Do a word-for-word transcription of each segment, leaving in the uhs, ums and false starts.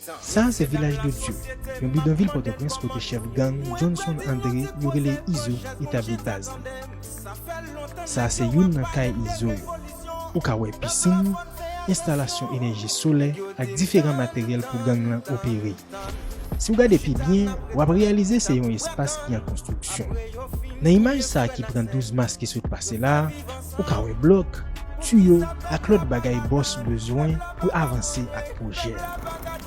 Sa a se Vilaj de Dye, yon bidonvil Pòtoprens kote chèf gang Johnson André yo rele Izo etabli baz li. Sa a se youn nan kay Izo yo. Ou ka wè pisin, enstalasyon enèji solè ak diferan materyèl pou gang lan opere. Si w gade pi byen, w ap reyalize se yon espas ki an konstriksyon. Nan imaj sa a ki pran douz mas ki sot pase la a, ou ka wè blòk, tiyo ak lòt bagay bòs bezwen pou avanse ak pwojè a.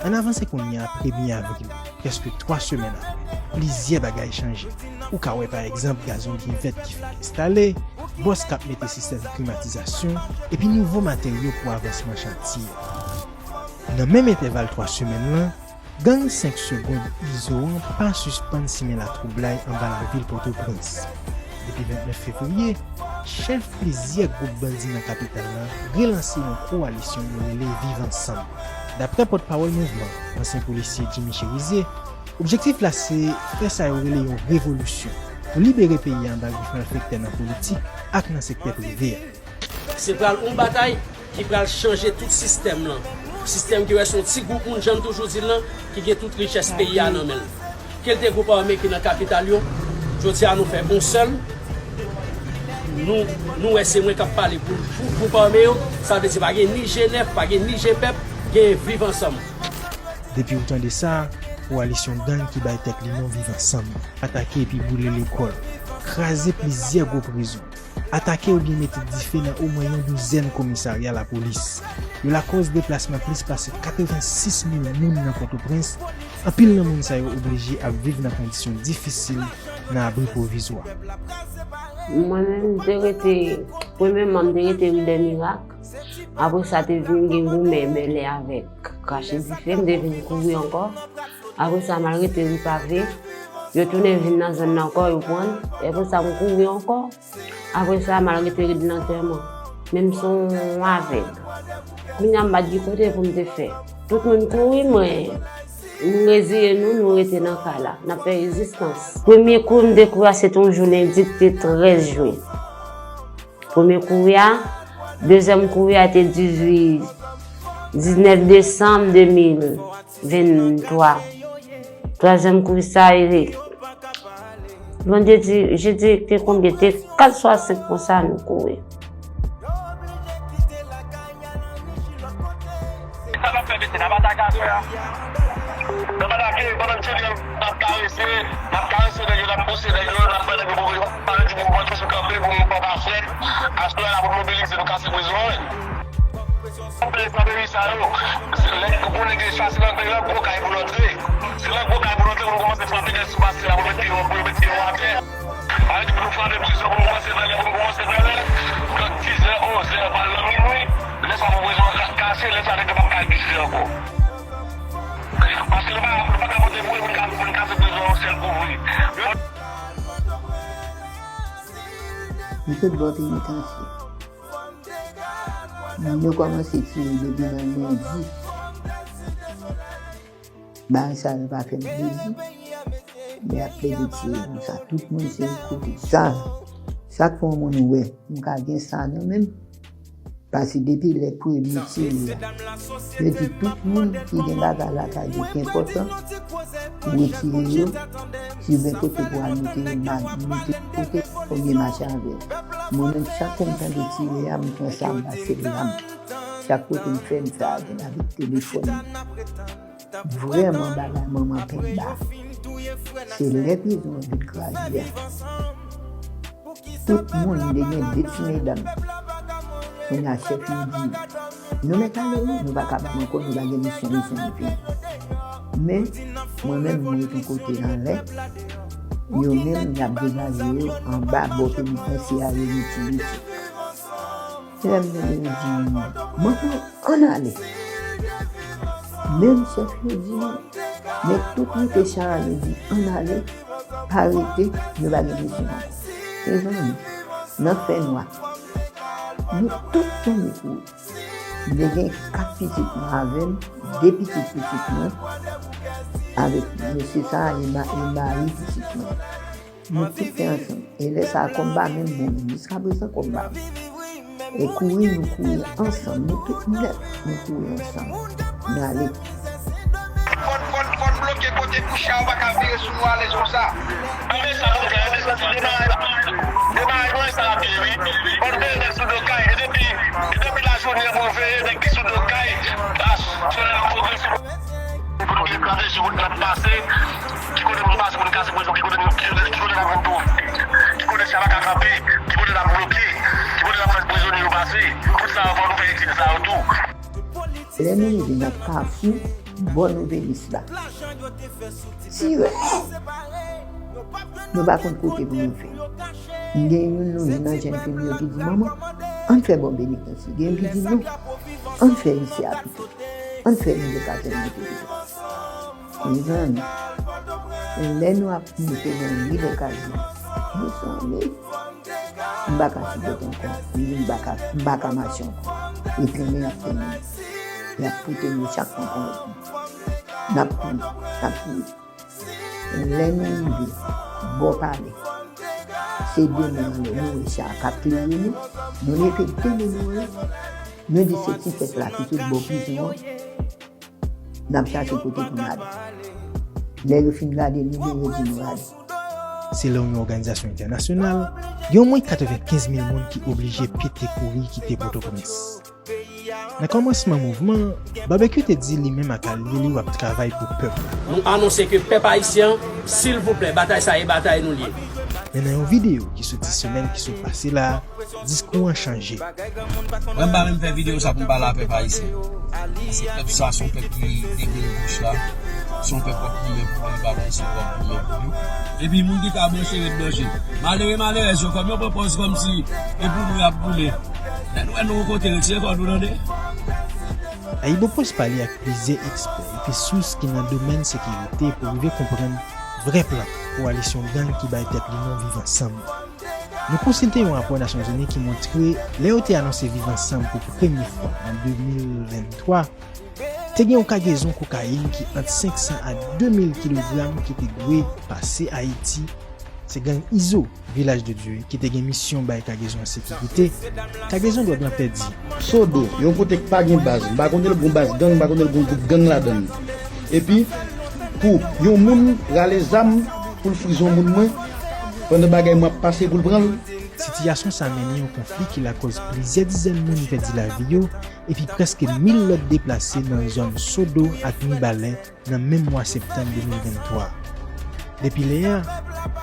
Ann avanse kounye a, premye avril, prèske twa semèn apre, plizyè bagay chanje. Ou ka wè pa egzanp gazon byen vèt ki fin enstale, bòs k ap mete sistèm klimatizasyon, epi nouvo materyo pou avansman chantye a. Nan menm entèval twa semèn lan, gang senk Segond Izo an pa sispann simen latwoublay anba lavil Pòtoprens. Depi vennèf fevriye, chèf plizyè gwoup bandi nan kapital la relanse yon kowalisyon yo rele Viv Ansanm. Daprè pòtpawòl mouvman, ansyen polisye Jimmy Chérizier, objektif la se fè sa yo rele yon revolisyon pou libere peyi a anba grif malfektè nan politik ak nan sektè prive a. Se pral yon batay ki pral chanje tout sistèm lan. Sistèm ki wè se yon ti gwoup moun, jan m toujou di l lan, ki gen tout richès peyi a nan men l. Kèlke gwoup ame ki nan kapital yo, jodi a nou fè yon sèl. Nou, nou wè se mwen k ap pale pou, pou gwoup ame yo. Sa vle di pa gen ni G nèf, pa gen ni G pèp, gen Viv Ansanm. Depi w tande sa, kowalisyon gang ki bay tèt li non Viv Ansanm atake epi boule lekòl, kraze plizyè gwo prizon, atake oubyen mete dife nan omwen yon douzèn komisarya lapolis. Yo lakòz deplasman plis pase katrevensis mil moun nan Pòtoprens. Anpil nan moun sa yo oblije ap viv nan kondisyon difisil nan abri pwovizwa. Mwen menm, m te rete, premyèman, m te rete ri dè Mirak. Apre sa, te vin gen goumen bèlè avèk krache dife, m te vin kouri ankò. Apre sa, m al rete ri pave. Yo tounen vin nan zòn nan ankò, yo pran. Apre sa, m kouri ankò. Apre sa, m al rete ri de lantèman. Men m se yon avèg. Kounye a, m pa t gen kote pou m te fè. Tout moun kouri, mwen, nou reziye nou, nou rete nan kay la. N ap fè rezistans. Premye kou m te kouri a, se te yon jou lendi ki te trèz jen. Premye kouri a, dezyèm kouri a te dizuit, diznèf desanm de mil venntwa. Twazyèm kouri sa, e vandredi, jedi, te konbyen? Te kat swa senk konsa nou kouri. Sa n ap fè, mesye, n ap atake afè a. N ap atake, pandan m tcheke, n ap karese, n ap karese nèg yo, n ap pouse nèg yo, n ap fè nèg yo, pa nèg yo pou kanpe pou nou pa fè. Aswè la pou n mobilize, nou kase prizon, wi. Anpil estrateji sa yo, se lè pou nèg yo chase nan, nan gwo kay pou n antre. Se nan gwo kay pou n antre, pou n kòmanse frape nèg sou pase la, pou n met pye yo, pou n met pye yo atè. Sa vle di pou nou frape prizon, pou nou kòmanse vèlè, pou nou kòmanse vèlè. Nan dizè, onzè, pral nan minwi, lè sa pou prizon an ka kase, lè sa nèg yo p ap ka egziste ankò. Paske nou pa, nou pa ka pote pou yo, pou n ka, pou n kase prizon an yon sèl kou vre. Li tout bò penitansye. Moun yo kòmanse tire depi nan lendi. Bagay sa yo pa fè m plezi. Men y ap plede tire konsa. Tout moun se yon kote. Sa, sa k fè yon moun wè m ka gen sa nan men m. Paske depi lè premye tire a, yo di tout moun ki gen bagay lakay yo ki enpòtan, retire yo, tire kote pou al mete yo, mete kote, oubyen mache avè yo. Mwen menm, chak fwa m tande tire a, m pran sa, m pase l la. Chak kote m fè, m fè avè l avèk telefòn. Vrèman, bagay manman penba. Se lè prizon an vin kraze a. Tout moun, m te gen de ti medam. Kounye a, chèf yo di, nou mèt ale wi, nou pa ka ba m ankò, nou pa gen misyon, misyon nou fini. Men, mwen menm, mwen ret yon kote anlè. Yo menm, y ap degaje yo anba bò penitansye a, yo retire tou. Lè m tande yo di, manman, ann ale. Menm chèf yo di, nèg tout rete chan ale, di, ann ale, pa rete, nou pa gen misyon ankò. Mezanmi, nan fènwa, nou tout konnen pou m te gen kat pitit mwen avè m, de pitit pitit mwen, avèk mesye sa a, e ma-, e mari pitit mwen. Nou tout te ansanm. E lè sa a, kòm pa menm bon, men jiskaprezan kòm pa menm. E kouri, nou kouri ansanm. Nou tout nèf, nou kouri ansanm. Nou ale. vire sou nou alèz konsa. Anben sa pou m fè, anben sa pou demaraj la. Demaraj mwen sa ap ye wi. Fò n veye nèg sou do kay. E depi, e depi lajounen pou n veye nèg ki sou do kay. Aswè a pwogrese. Pou nou gen estrateji pou n pase. Ki kote pou n pase, pou n kase prizon, ki kote nou, ki kote, ki kote n ap vin tou. Ki kote chè a pa ka kanpe, ki kote n ap bloke, ki kote n ap fè prizonye yo pase. Tout sa yo fò nou fè etid sa yo tou. Lè nou rive nan kafou bò Novelis la, tirè! Nou pa konn kote pou nou fè. Gen youn nan jèn fi m yo ki di, "Manman, ann fè bò Benitans." Gen youn ki di, "Non, ann fè isi a pito. Ann fè rive kazèn Novelis la." Mezanmi, lè nou ap moute nan ri Lèkazman, mezanmi, m pa ka sipòte ankò, m pa ka, m pa ka mache ankò. E trennen y ap trennen m. Y ap pote m yo chak pran pran. N ap kouri, n ap kouri. Lè nou rive bò palè, se de men anlè, nou wè chè a k ap klere nou, nou leve de men nou anlè, nou di se ti pèp la ki sot bò prizon an. N ap chache kote pou n ale. Lè yo fin gade nou, men yo di nou ale. Selon yon òganizasyon entènasyonal, gen omwen katrevenkenz mil moun ki oblije pete kouri kite Pòtoprens. Nan kòmansman mouvman, Babekyou te di li menm ak alye li w ap travay pou pèp la. Nou anonse ke pèp ayisyen, silvouplè, batay sa e batay nou l ye. Men nan yon videyo ki soti semèn ki sot pase la, diskou an chanje. Mwen m pa menm fè videyo sa pou m pale a pèp ayisyen. Paske pèp sa se yon pèp ki te gen bouch la. Se yon pèp w ap goumen pou li, bagay sa w ap goumen pou yo. Epi moun ki ka branche ret branche. Malere malerèz yo kòm yo pran pòz kòmsi e pou nou y ap goumen. Lè nou wè nou yon kote, retire kò nou tande. Ayibopost pale ak plizyè ekspè epi sous ki nan domèn sekirite pou rive konprann vrè plan kowalisyon gang ki bay tèt li non Viv Ansanm. Nou konsilte yon rapò Nasyonzini ki montre lè yo te anonse Viv Ansanm pou premye fwa an de mil venntwa, te gen yon kagezon kokayin ki ant senk san a de mil kilogram ki te dwe pase Ayiti. Se gang Izo, Vilaj de Dye, ki te gen misyon bay kagezon an sekirite. Kagezon dwòg lan pèdi. Sodo, yon kote k pa gen baz. M pa konnen l gon baz gang, m pa konnen l gon gwoup gang ladan l. Epi, pou yon moun rale zam pou l frize yon moun mwen, pandan bagay mwen ap pase pou l pran l. Sitiyasyon sa mennen yon konfli ki lakòz plizyè dizèn moun pèdi lavi yo, epi prèske mil lòt deplase nan zòn Sodo ak Mibalè nan menm mwa septanm de mil venntwa. Depi lè a,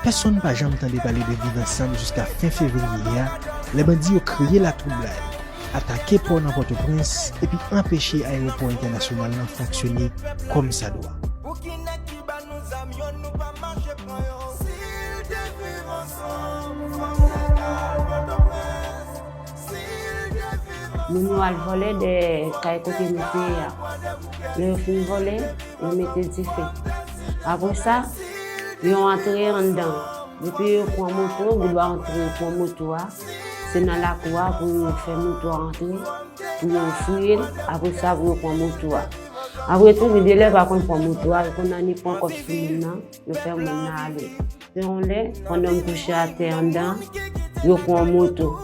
pèsonn pa janm tande pale de Viv Ansanm jiska fen fevriye a, lè bandi yo kreye latwoublay, atake pò nan Pòtoprens, epi anpeche ayewopò entènasyonal lan fonksyone kòmsadwa. Pou ki nèg ki ba nou zam yo, nou pa mache pran yo. Si l te viv ansanm, fò l te al Pòtoprens. Moun yo al vòlè dèyè kay kote nou te ye a. Lè yo fin vòlè, yo mete dife. Apre sa, yo antre anndan. Depi yo pran moto, yo dwe antre, yo pran moto a. Se nan lakou a pou yo fè moto a antre, pou yo fouye l. Apre sa, pou yo pran moto a. Apre tou, gen de lè yo pa konn pran moto a, yo konn annik pran kòb sou moun nan, yo fè moun nan ale. Te yon lè, pandan m kouche atè anndan, yo pran yon moto.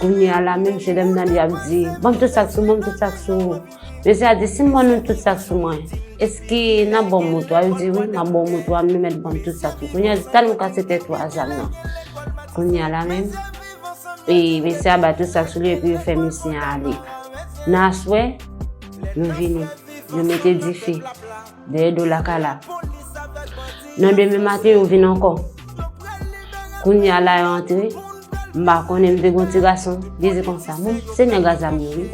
Kounye a la menm, se lè m tande y ap di, "Ban m tout sa k sou mwen, ban m tout sa k sou ou." Mesye a di, "Si m ban nou tout sa k sou mwen, èske n ap ban w moto a?" Yo di, "Wi, m ap ba w moto a, men mèt ban m tout sa k sou." Kounye a di, "Talè m kase tèt ou a zam nan." Kounye a la menm, e mesye a bay tout sa k sou li, epi yo fè misye a ale. Nan aswè, yo vini, yo mete dife dèyè do lakay la. Nan demen maten, yo vin ankò. Kounye a la, yo antre. M pa konnen, m te gon ti gason. Li di konsa, "Bon, se nèg a zam yo, wi."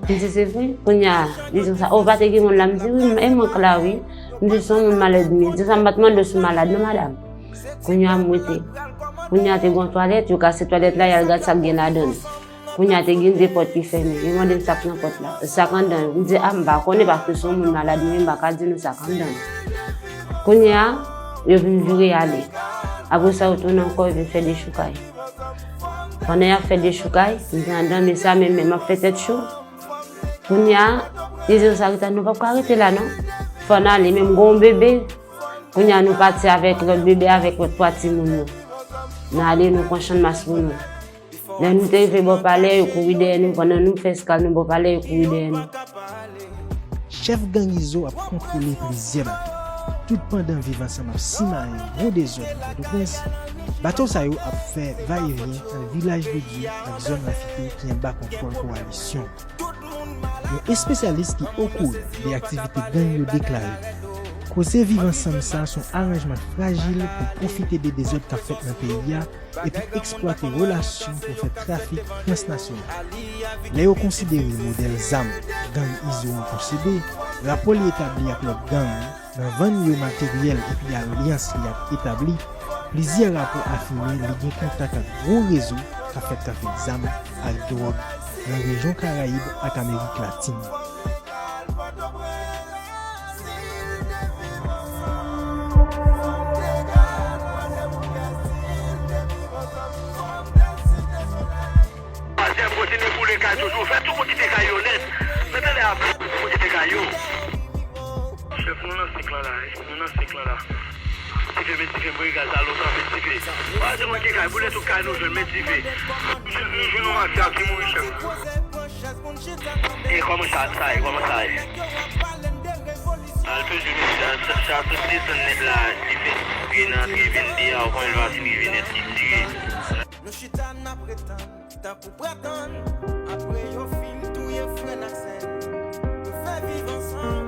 M di, "Se vre?" Kounye a, li di konsa, "O, pa te gen moun la?" M di, "Wi, e mwen k la, wi." M di, "Se yon moun malad, wi." Li di, "Sa m pa t mande w si w malad, non, madanm." Kounye a, m rete. Kounye a, te gon twalèt, yo kase twalèt la, y al gad sa k gen ladan l. Kounye a, te gen de pòt ki fèmen. Yo mande m sa k nan pòt la, sa k anndan yo. M di, "A, m pa konnen, paske se yon moun malad, mwen, m pa ka di nou sa k anndan yo." Kounye a, yo vin vire ale. Apre sa, yo tounen ankò, yo vin fè dechoukay. Pandan y ap fè dechoukay, m te anndan, men sa menm, men m ap fè tèt cho. Kounye a, yo di, "Sarita, nou p ap ka rete la, non. Fò n ale, men m gon bebe." Kounye a, nou pati avèk lòt bebe, avèk lòt twa timoun yo. N ale, nou pran channmas pou nou. Lè nou te rive bò palè, yo kouri dèyè nou. Pandan nou fè eskal nou bò palè, yo kouri dèyè nou. Chèf gang Izo ap kontwole plizyè bato. Tout pandan Viv Ansanm ap simaye gwo dezòd nan Pòtoprens, bato sa yo ap fè vayevyen ant Vilaj de Dye ak zòn Lafite ki anba kontwòl kowalisyon. Yon espesyalis ki okouran de aktivite gang yo deklare, koze Viv Ansanm sa s on aranjman frajil pou pwofite de dezòd k ap fèt nan peyi a epi eksplwate relasyon pou fè trafik transnasyonal. Lè yo konsidere modèl zam gang Izo an posede, rapò li etabli ak lòt gang, nan vann yo materyèl epi alyans li ap etabli, plizyè rapò afime li gen kontak ak gwo rezo k ap fè trafik zam ak dwòg nan rejyon Karayib ak Amerik Latin. Pastè, kontinye boule kay toujou. Fè tout moun kite kay yo nèt. Mete lè a pou tout moun kite kay yo. Chèf, nou nan senk lan la, wi. Nou nan senk lan la. Met dife, met dife, m voye gaz la lontan, met dife. Pa di mwen ki kay, boule tout kay nou jwenn, met dife. Nou jwenn yon mafya ki mouri, chèf. E kòman sa, sa ye, kòman sa ye? Al toujou, mesye, sa, sa, sa tout desann nèt la, dife, vin antre, vin deyò, kòman l va fin rive nèt, li tire. Nou chita n ap ret tann, tankou pretann. Apre yo fin touye frè n ak sè n, yo fè Viv Ansanm.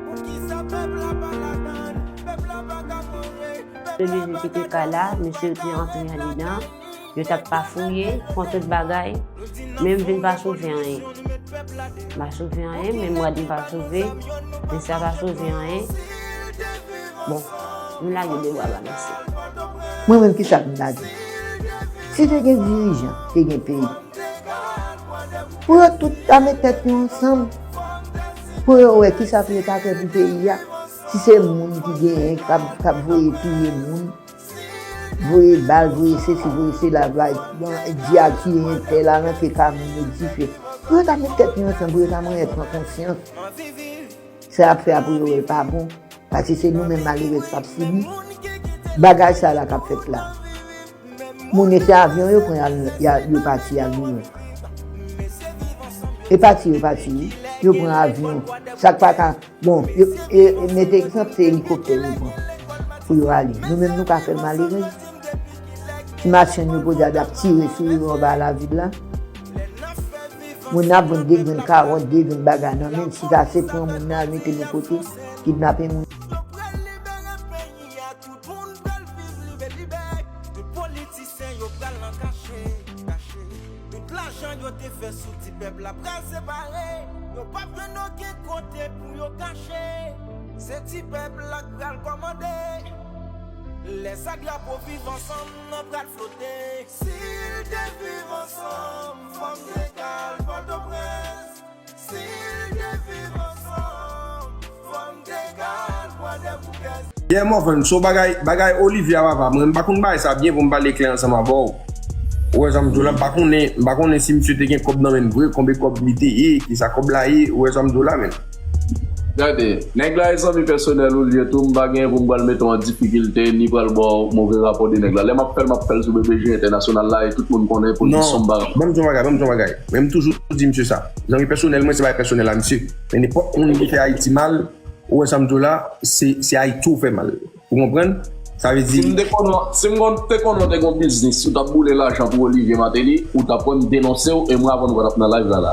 Poukisa pèp la pa ladann? Pèp la pa ka mouri. Pèp la pa ka. Yo te kite kay la, mesye yo te antre andedan. Yo t ap pafouye, pran tout bagay. Men m vin pa sove anyen. M pa sove anyen, men m gade m pa sove. Men sa pa sove anyen. Bon, nou lage de bra ba mesye. Mwen menm, kisa m ta di? Si te gen dirijan, te gen peyi, pou yo tout ta met tèt yo ansanm, pou yo wè kisa pou yo ta fè pou peyi a. Si se moun ki genyen, k ap, k ap voye touye moun, voye bal, voye sesi, voye sela, bay, bon, di a tiye entèl, al antre kay moun yo dife. Pou yo ta met tèt yo ansanm, pou yo ta manyen pran konsyans. Sa y ap fè a pou yo wè l pa bon. Paske se nou menm malerèz k ap sibi bagay sa la k ap fèt la. Moun yo se avyon yo pran al, y a, yo pati al Nouyòk. E pati yo pati, wi. Yo pran avyon. Sa k pa ka, bon, yo, e, e, mete egzanp, se elikoptè yo pran pou yo ale. Nou menm nou ka fè l malerèz. Ti machann yo poze ap tire sou yo anba lavil la. Moun ap vann de grenn kawòt, de grenn bagay nan men l, si sa se pran moun nan al mete l yon kote, kidnape moun. Yo pral libere peyi a, tout moun pral viv libe, libe. Tout politisyen yo pral nan kache, kache. Tout lajan yo te fè sou ti pèp la pral separe. Yo p ap jwenn okenn kote pou yo kache. Se ti pèp la k pral kòmande. Lè sa drapo Viv Ansanm nan pral flote. Si l te viv ansanm, fò m te ka al Pòtoprens. Si l te viv ansanm, fò m te ka al pran de bouke. Yeah, Morvan, so bagay, bagay Olivier a papa, mwen m pa konn bagay sa byen pou m pale klè ansanm avè w. Ou wè sa m di w la, m pa konnen, m pa konnen si misye te gen kòb nan men l vre, konbe kòb li te ye, kisa kòb la ye, ou wè sa m di w la, men. Gade, nèg la e zanmi pèsonèl ou l ye tou, m pa gen pou m pral mete w an difikilte, ni pral ba w move rapò de nèg la. Lè m ap fè l, m ap fè l sou B B J entènasyonal la, e tout moun konnen pou l di son bagay. Non, ban m di w yon bagay, ban m di w yon bagay. Men m toujou di misye sa. Zanmi pèsonèl mwen, se bagay pèsonèl a misye. Men nenpòt moun ki fè Ayiti mal, ou wè sa m di w la, se, se Ayiti w fè mal. Ou konprann? Sa vle di. Si m te konnen, si m konn, te konnen w te gon biznis, ou t ap boule lajan pou Olivier Martelly, ou t ap wè m denonse w, e mwen avè w nou pa t ap nan live la la.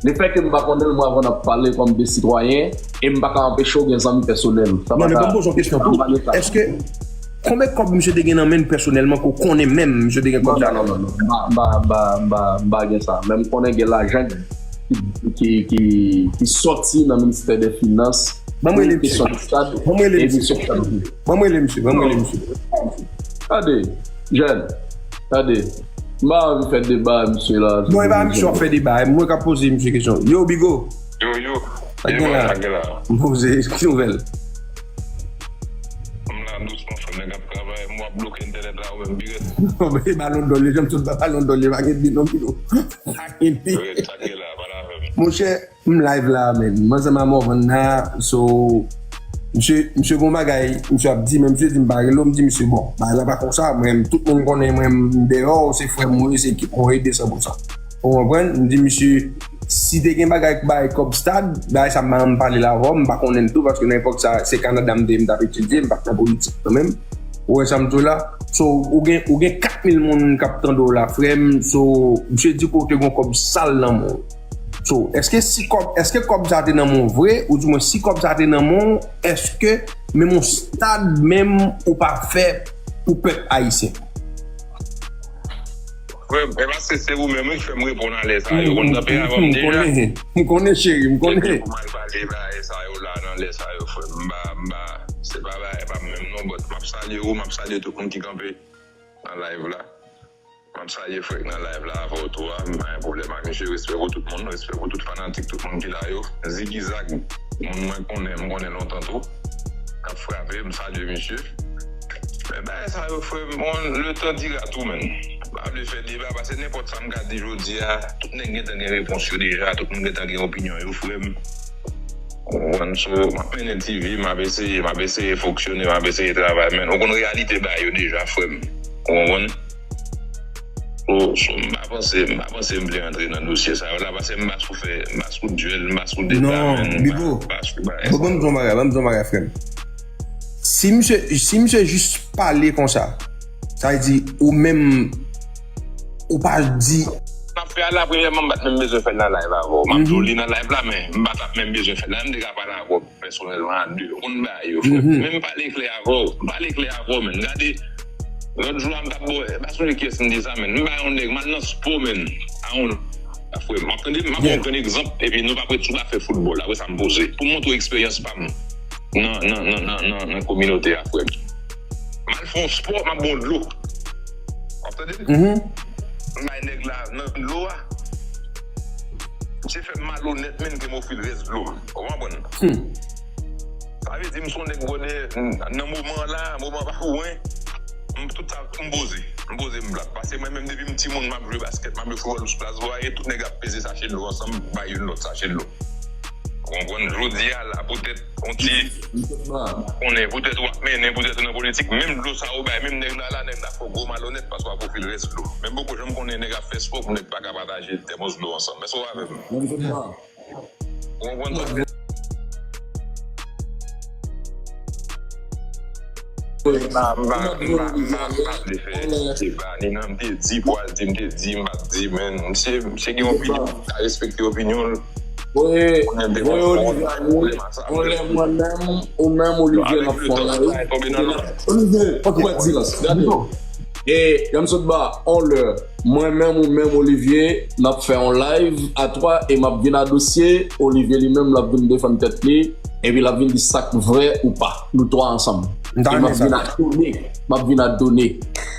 Lefètke m pa konnen l, mwen avè w n ap pale kòm de sitwayen, e m pa ka anpeche w gen zanmi pèsonèl. Sa pa ka. Non, men ban m poze w kesyon tou. Èske, konbyen kòb misye te gen nan men l pèsonèlman ke w konnen menm misye te gen kòb sa? Non, non, non, non. M pa, m pa, m pa, m pa, m pa gen sa. Men m konnen gen lajan ki, ki, ki, ki sòti nan ministè de finans. Ban m rele misye. Ban m rele misye. Ban m rele misye, ban m rele misye. Tande, jèn, tande. M pa anvi fè deba ak misye la. Non, e pa misye w ap fè deba, e mwen k ap poze misye kesyon. Yo, Bigo. Yo, yo. Sa k gen la? Sa k gen la? M poze, ki nouvèl? M la dousman, frè, nèg ap travay, m w ap bloke entènèt la, ou menm, Bigo. Non, men e Balon dò l, li janm sot ba Balon dò l, li pa gen bi non, Bigo. Pa gen bi. Rèd, sa k gen la, pale avè m. Monchè, M live la, men. M ansanm a Morvan nan, so, misye, misye gon bagay, misye ap di, men misye di m pa rele w, m di misye, bon, bagay la pa konsa, mwen, tout moun konnen mwen, m deyò, se frè m ou ye, se ekip mwen ou ye, de san pou san. Ou konprann? M di misye, Si te gen bagay k bay kòb stad, bagay sa m pa janm pale l avè w, m pa konnen l tou, paske nan epòk sa, se Kanada m te ye, m t ap etidye, m pa t nan politik kanmenm. Ou wè sa m di w la? So, ou gen, ou gen kat mil moun k ap tande w la, frè m. So, misye di ke w te gen kòb sal nan men w. So, èske si kòb, èske kòb sa te nan men w vre, oudimwen si kòb sa te nan men w, èske menm yon stad menm ou pa fè pou pèp ayisyen? Frè m, e paske se ou menm wi k fè m reponn a lè sa yo. Ou konn tanpe avè m deja. M konnen, m konnen, cheri, m konnen. Pou m al pale bagay sa yo la nan lè sa yo, frè m. M pa, m pa, se pa bagay pa m menm non, but m ap salye ou, m ap salye tout moun ki kanpe nan live la. M ap salye frè k nan live la avè w tou a. M pa gen pwoblèm ak misye. Respè pou tout moun, respè pou tout fanatik, tout moun ki la yo. Zigizag, moun mwen konnen, m konnen lontan tou. K ap frape, m salye misye. Men bagay sa yo, frè m, bon, le temps dira tout, menn. M pa vle fè deba, paske nenpòt sa m ka di jodi a, tout nèg gentan gen repons yo deja, tout moun gentan gen opinyon yo, frè m. Ou konprann? So, m ap mennen T V, m ap eseye, m ap eseye fonksyone, m ap eseye travay, men ou konn reyalite bagay yo deja, frè m. Ou konprann? So, so, m pa panse, m pa panse m vle antre nan dosye sa yo la, paske m pa sou fè, m pa sou dyèl, m pa sou deba, Non, men m pa, Bigo, m pa sou bagay bon, sa ban m yo. di yon bagay, ban m di yon bagay, frè m. Si misye, si misye jis pale konsa, sa vle di ou menm, ou pa di N ap fè a la, premyèman, m pa t menm bezwen fè l nan live avè w. M ap di w li nan live la, men m pa t ap menm bezwen fè l la. M te ka pale avè w pèsonèlman a de. Ou konn bagay yo, frè. Men m pale klè avè w. M pale klè avè w, men gade, lòt jou a, m t ap, bon, m pa sonje kiyès m di sa, men m pa yon nèg, m al nan spò, men a yon, a frè m. M ap tande, m ap ba w yon grenn egzanp, epi nou p ap ret sou afè foutbòl. Apre sa, m poze. Pou m montre w eksperyans pa m nan, nan, nan, nan, nan, nan kominote a, frè m. M al fè yon spò, m ap ba w dlo. W ap tande m? M bay nèg la nan dlo a. Misye fè m malonèt, menn, ke m ofri l rès dlo a. Ou konprann? Sa vle di, m se yon nèg, brother, nan moman an la, moman an pa pou mwen. M tout sa, m poze. M poze, m plat. Paske mwen menm, depi m timoun, m ap jwe baskèt, m ap jwe foutbòl sou plas Boyer, tout nèg ap peze sache dlo ansanm, bay youn lòt sache dlo. Ou konprann? Jodi a la, poutèt yon ti konnen, poutèt w ap mennen, poutèt ou nan politik, menm dlo sa ou bay, menm nèg la la, nèg la fè w gwo malonèt paske w ap ofri l rès dlo. Men m poko janm konnen nèg ap fè spò pou nèg pa ka pataje tèmòs dlo ansanm. Èske w avè m? Ou konprann sa m vle di? M pa, m pa, m pa, m pa, m pa vle fè deba ni nan m te di, pwal di, m te di, m pa t di, men misye, misye gen opinyon, m ka respekte opinyon l. Konnen m te konn fè yon pwoblèm a sa. Mwen menm, ou menm, Olivier, n ap fè yon live. Olivier, ou pa di la. Gade. E, jan m sot ba, on lè, mwen menm, ou menm, Olivier, n ap fè yon live a twa e m ap vin a dosye, Olivier li menm, l ap vin defann tèt li, epi l ap vin di sa k vrè ou pa. Nou twa ansanm. E m ap vin a done. M ap vin a done.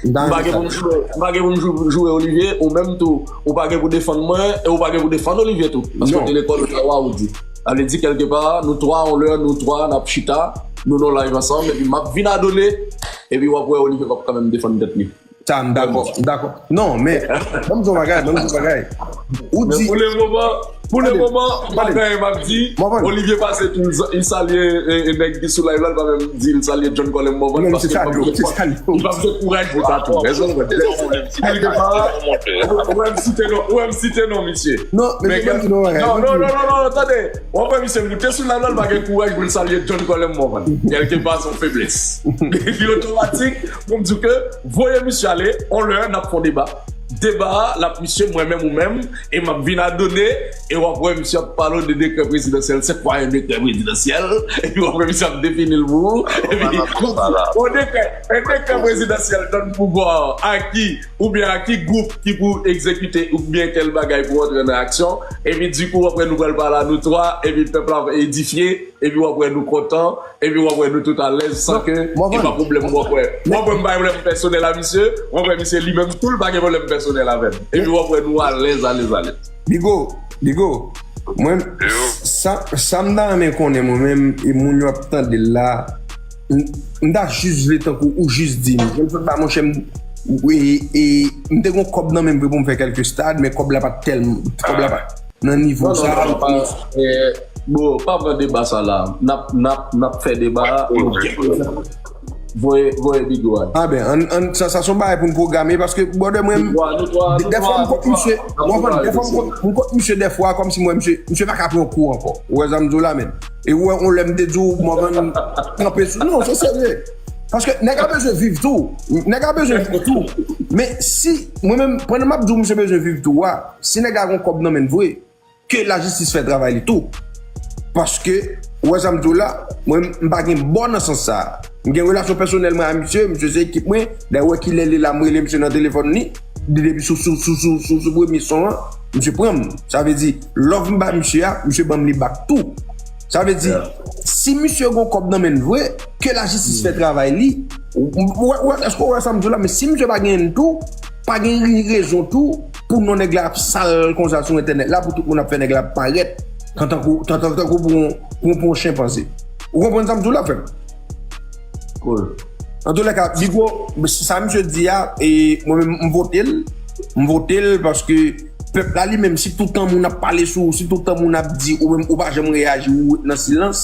M pa gen pou m joure, m pa gen pou m jou- joure Olivier, ou menm tou, ou pa gen pou defann mwen, e ou pa gen pou defann Olivier tou. Paske w te lekòl, ou te wa, ou di. Sa vle di, kèlkepa, nou twa, on lè, nou twa, n ap chita, nou nan live ansanm, epi m ap vin a done, epi w ap wè Olivier p ap kanmenm defann tèt li. Sa, m dakò, m dakò. Non, men, ban m di yon bagay, ban m di yon bagay. Ou di. Pou le moman, pou le moman, m pa gen anyen m ap di. Olivier pase tou, li salye nèg ki sou live la, li pa menm di l salye John Colem Morvan, paske li pa bezwen kouraj pou sa tou. Kèlkepa, ou wè m site non, ou wè m site non, misye. Non, men, non, non, non, non, tande. W ap wè misye moute sou live la, li pa gen kouraj pou l salye John Colem Morvan. Kèlkepa, se yon feblès. Epi otomatik, pou m di w ke voye misye ale, on lè, n ap fè yon deba. Deba a, l ap misye, mwen menm, ou menm, e m ap vin a done, e w ap wè misye ap pale w de dekrè prezidansyèl, c'est quoi un décret présidentiel? Epi w ap wè misye ap defini l pou ou, epi yon dekrè, un décret présidentiel donne pouvoir à qui? Oubyen a ki gwoup ki pou egzekite oubyen tèl bagay pou antre nan aksyon, epi dikou, w ap wè nou pral pale a nou twa, epi pèp la va edifye, epi w ap wè nou kontan, epi w ap wè nou tout alèz san ke e pa pwoblèm w ap wè. W ap wè m pa gen pwoblèm pèsonèl a misye, w ap wè misye li menm tou l pa gen pwoblèm pèsonèl avè m. Epi w ap wè nou alèz, alèz, alèz. Bigo, Bigo, mwen, sa, sa m ta renmen konnen mwen menm, e moun yo ap tande l la, m, m ta jis vle tankou ou jis di m. Jan m sot ba monchè m, e, e, m te gen kòb nan men m vre pou m fè kèlke stad, men kòb la pa t tèlman, kòb la pa t nan nivo sa. Bro, pa pran deba sa la. N ap, n ap, n ap fè deba a. Voye, voye Bigo a. Ah ben, an, an, sa, sa se yon bagay pou n pwograme, paske, brother, mwen, dèfwa m kot misye, w konprann, dèfwa m kot, m kot misye dèfwa, kòmsi mwen, misye, misye pa ka pran kou ankò. Ou wè sa m di w la, men. E ou wè, on lè m te di w, Morvan kanpe sou, non, se serye. Paske nèg la bezwen viv tou. Nèg la bezwen viv tou. Men si, mwen menm, pandan m ap di w misye bezwen viv tou a, si nèg la gon kòb nan men l vre, ke lajistis fè travay li tou. Paske, ou wè sa m di w la, mwen, m pa gen bò nan sans sa a. M gen relasyon pèsonèl mwen a misye, misye se ekip mwen, dayè ou wè kilè li la, m rele misye nan telefòn li, li depi sou, sou, sou, sou, sou, sou premye son an, misye pran m. Sa vle di, love m ba misye a, misye ban m li back tou. Sa vle di, si misye gon kòb nan men l vre, ke lajistis fè travay li, ou, ou, ou, èske ou wè sa m di w la, men si misye pa genyen l tou, pa gen rezon tou pou non nèg la ap sal konsa sou entènèt la, pou tout moun ap fè nèg la ap parèt tan, tankou, tan, tan, tankou pou yon, pou yon, pou yon chenpanze. Ou konprann sa m di w la, frè m? Cool. Antoulèka, Bigo, sa misye di a, e mwen menm, m vote l. M vote l paske pèp la li menm, si toutan moun ap pale sou ou, si toutan moun ap di ou menm ou pa janm reyaji, ou ret nan silans,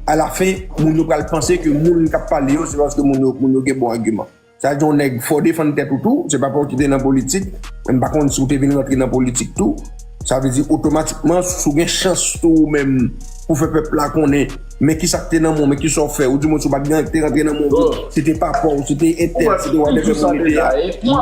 alafen, moun yo pral panse ke moun k ap pale yo, se paske moun yo, moun yo gen bon agiman. Sa di yon nèg fò defann tèt ou tou, se pa paske w te nan politik, men m pa konn si w te vin rantre nan politik tou. Sa vle di otomatikman, si w gen chans tou ou menm pou fè pèp la konnen, men kisa k te nan men w, men kisa w fè, ou di mwen si w pa t gen anyen ki te rantre nan men w, se te papa w, se te entèl, se te whatever moun li te a.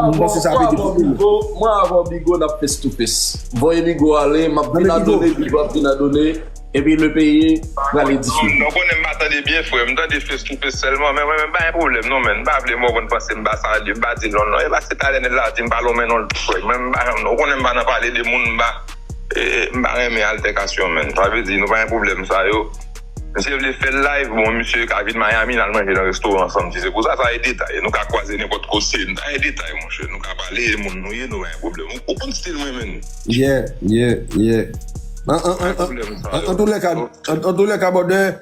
M panse sa vle di pou ou. Mwen avè w, Bigo, n ap face to face. Voye Bigo ale, m ap vin adone, Bigo ap vin adone. Epi le peyi prale dife. Non, konnen m pa tande byen, frè. M tande face to face sèlman, men mwen menm pa gen pwoblèm non, men m pa vle Morvan panse m pa salye, m pa di l non, non. E pa se talè nèg la di m pa lonmen non l tou, frè. Mwen menm m pa janm, ou konnen m pa nan pale de moun, m pa, e, e, m pa renmen altèkasyon, men. Sa vle di, nou pa gen pwoblèm sa yo. Misye vle fè live, bon, misye ka vin Miami, n al manje nan restoran ansanm, si se pou sa, sa e detay. Nou ka kwaze nenpòt kote, sa e detay, monchè. Nou ka pale, e moun nou ye, nou pa gen pwoblèm. Ou, ou konn stil mwen, men. Yeah, yeah, yeah. An, an, an, an, an, antoulèka, an, antoulèka, brother,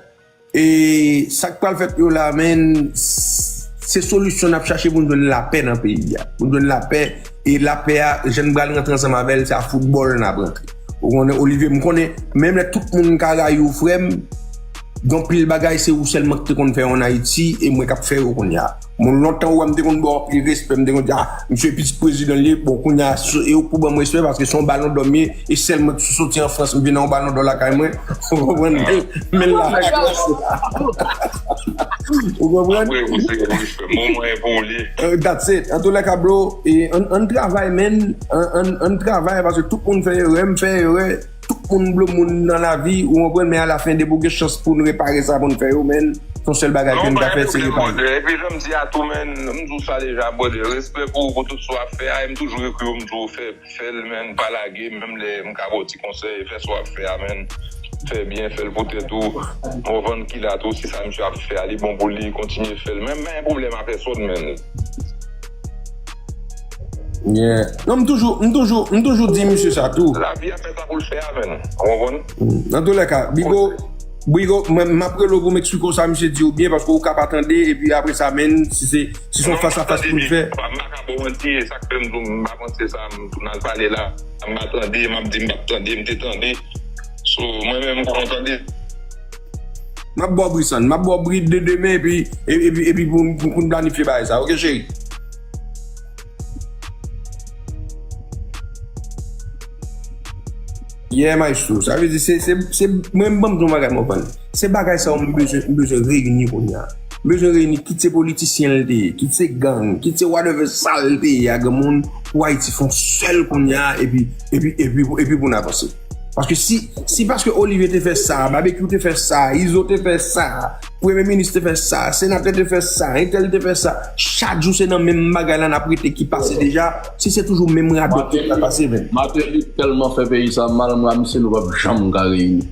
e sa k pral fèt yo la, men, s-, se solisyon n ap chache pou n jwenn lapè nan peyi a. Pou n jwenn lapè, e lapè a, jan n pral rantre ansanm avè l, se a foutbòl n ap rantre. Ou konnen, Olivier, m konnen, menm lè tout moun ka rayi w, frè m, gen anpil bagay, se ou sèlman ki te konn fè yo ann Ayiti, e mwen k ap fè yo kounye a. Bon, lontan ou wè m te konn ba w anpil respè, m te konn di, ah, misye pitit prezidan li ye. Bon, kounye a, e ou k pou ban m respè, paske se yon balon dò m ye, e sèlman sou soti an Frans, m vin nan yon balon dò lakay mwen. Ou konprann? Men la. Ou konprann? Apre, ou se respè. Bon, mwen pou ou li. Euh, that's it. Antoulèka, bro, e ann, ann travay, man. Ann, ann, ann travay, paske tout moun fè erè, m fè erè. Tout moun blo moun nan lavi, ou konprann, men alafen, depi w gen chans pou n repare sa pou n fè yo, men, se yon sèl bagay ke n ka fè, se repare. E pi, jan m di a tou, men, m di w sa deja, brother, respè pou, pou tout sa w ap fè a, e m toujou ekri w, m di w fè, fè l, men, pa lage, menm lè m ka ba w ti konsèy, fè sa w ap fè a, men, fè byen, fè l pou tèt ou, Morvan ki la tou, si sa misye ap fè a, li bon pou li, kontinye fè l, men, men, pwoblèm a pèsonn, men. Yeah. Non, m toujou, m toujou, m toujou di misye sa tou. Lavi a fè sa pou l fè a, men. Ou konprann? Mm. Antoulèka, Bigo, Bigo, mwen, m ap rele w pou m eksplike w sa misye di w byen, paske ou ka pa tande, epi apre sa, men, si se, si se yon fas a fas pou l fè. M pa ka ba w manti, e sa k fè m di w, m pa panse sa, m, n al pale la, m pa tande, m ap di m p ap tande, m te tande. So, mwen menm, m konn tande. M ap ba w bri sann, m ap ba w bri de demen, epi, epi, epi pou, pou, pou n planifye bagay sa, oke, cheri? Yeah, maestro. Sa vle di, se, se, se, mwen, m ban m di yon bagay, m konprann. Se bagay sa yo m bezwen, m bezwen reyini kounye a. M bezwen reyini, kit se politisyen l te ye, kit se gang, kit se whatever sa l te ye a, granmoun, pou Ayiti fè yon sèl kounye a, epi, epi, epi, epi pou n avanse. Paske si, si paske Olivier te fè sa, Babekyou te fè sa, Izo te fè sa, Premye minis te fè sa, senatè te fè sa, entèl te fè sa, chak jou se nan menm bagay la n ap rete ki pase deja, si se toujou menm radòt ki pral pase, men. Martelly tèlman fè peyi sa mal, mwen a misye nou p ap janm ka reyini.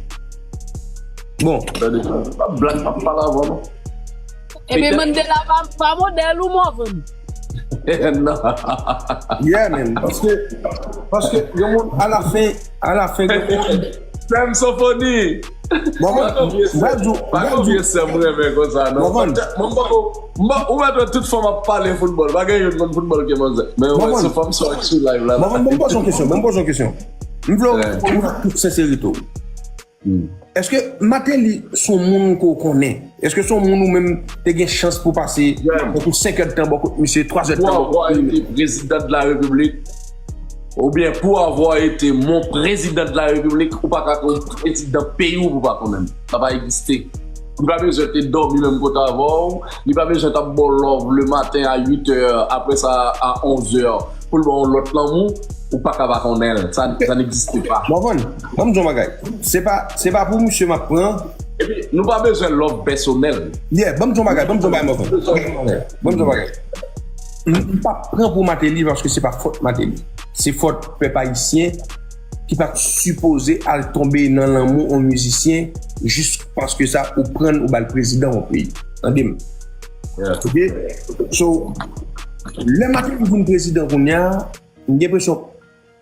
Bon. Tande, pa blag, pa pale avè w, non. Ebyen, Mandela pa, pa modèl ou, Morvan. Non. Yeah, man. Paske, paske, yon moun, alafen, alafen, gen moun. Frè m Sofoni. Morvan, m pral di w, m pral di w. Pa konn vye sè m renmen konsa, non. Morvan. Mwen, m poko, m pa, ou mèt wè tout fanm ap pale foutbòl. Pa gen youn konn foutbòl ke manzè. Men, ou wè, se fanm sa w sou live la. Morvan, ban m poze yon kesyon, ban m poze yon kesyon. M vle w, m vle w tout senserite w. Èske Martelly se yon moun ke w konnen? Èske se yon moun ou menm te gen chans pou pase bòkote senk èdtan, bòkote misye twa èdtan? Pou avwa ete prezidan de la repiblik, oubyen pou avwa ete mon prezidan de la repiblik, ou pa ka konn prezidan peyi w pou pa konnen l. Sa pa egziste. Li pa bezwen te dòmi menm kote avè w, li pa bezwen t ap ba w love le maten a uit è, apre sa a onz è, pou l ba w yon lòt lanmou, ou pa ka pa konnen l. Sa, sa n'existe pas. Morvan, ban m di yon bagay. Se pa, se pa pou misye m ap pran. Epi, nou pa bezwen love pèsonèl. Yeah, ban m di yon bagay, ban m di yon bagay, Morvan. Ban m di yon bagay. M, m p ap pran pou Martelly paske se pa fòt Martelly. Se fòt pèp ayisyen ki pa t sipoze al tonbe nan lanmou yon mizisyen jis paske sa ou pran l ou ba l prezidan yon peyi. Tande m. Ok? So, lè Martelly vin prezidan kounye a, m gen enpresyon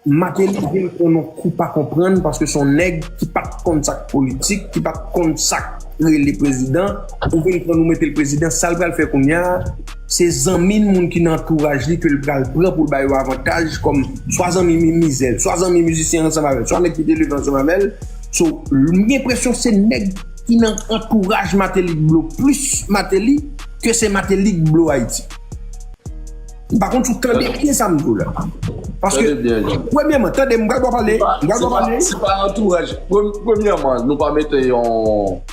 Martelly vin pran yon kou pa konprann paske se yon nèg ki pa t konn sa k politik, ki pa t konn sa k rele prezidan, ou vin pran nou mete l prezidan, sa l pral fè kounye a, se zanmi l, moun ki nan antouraj li ke l pral pran pou l ba yo avantaj kòm swa zanmi mi-, mizè l, swa zanmi mizisyen ansanm avè l, swa nèg ki te leve ansanm avè l. So, m gen enpresyon se nèg ki nan antouraj Martelly k blo plis Martelly ke se Martelly k blo Ayiti. M pa konn si w tande byen sa m di w la. Paske, premyèman, tande m, m gen dwa pale, m gen dwa pale. Se pa antouraj. Prem-, premyèman, nou pa mete yon,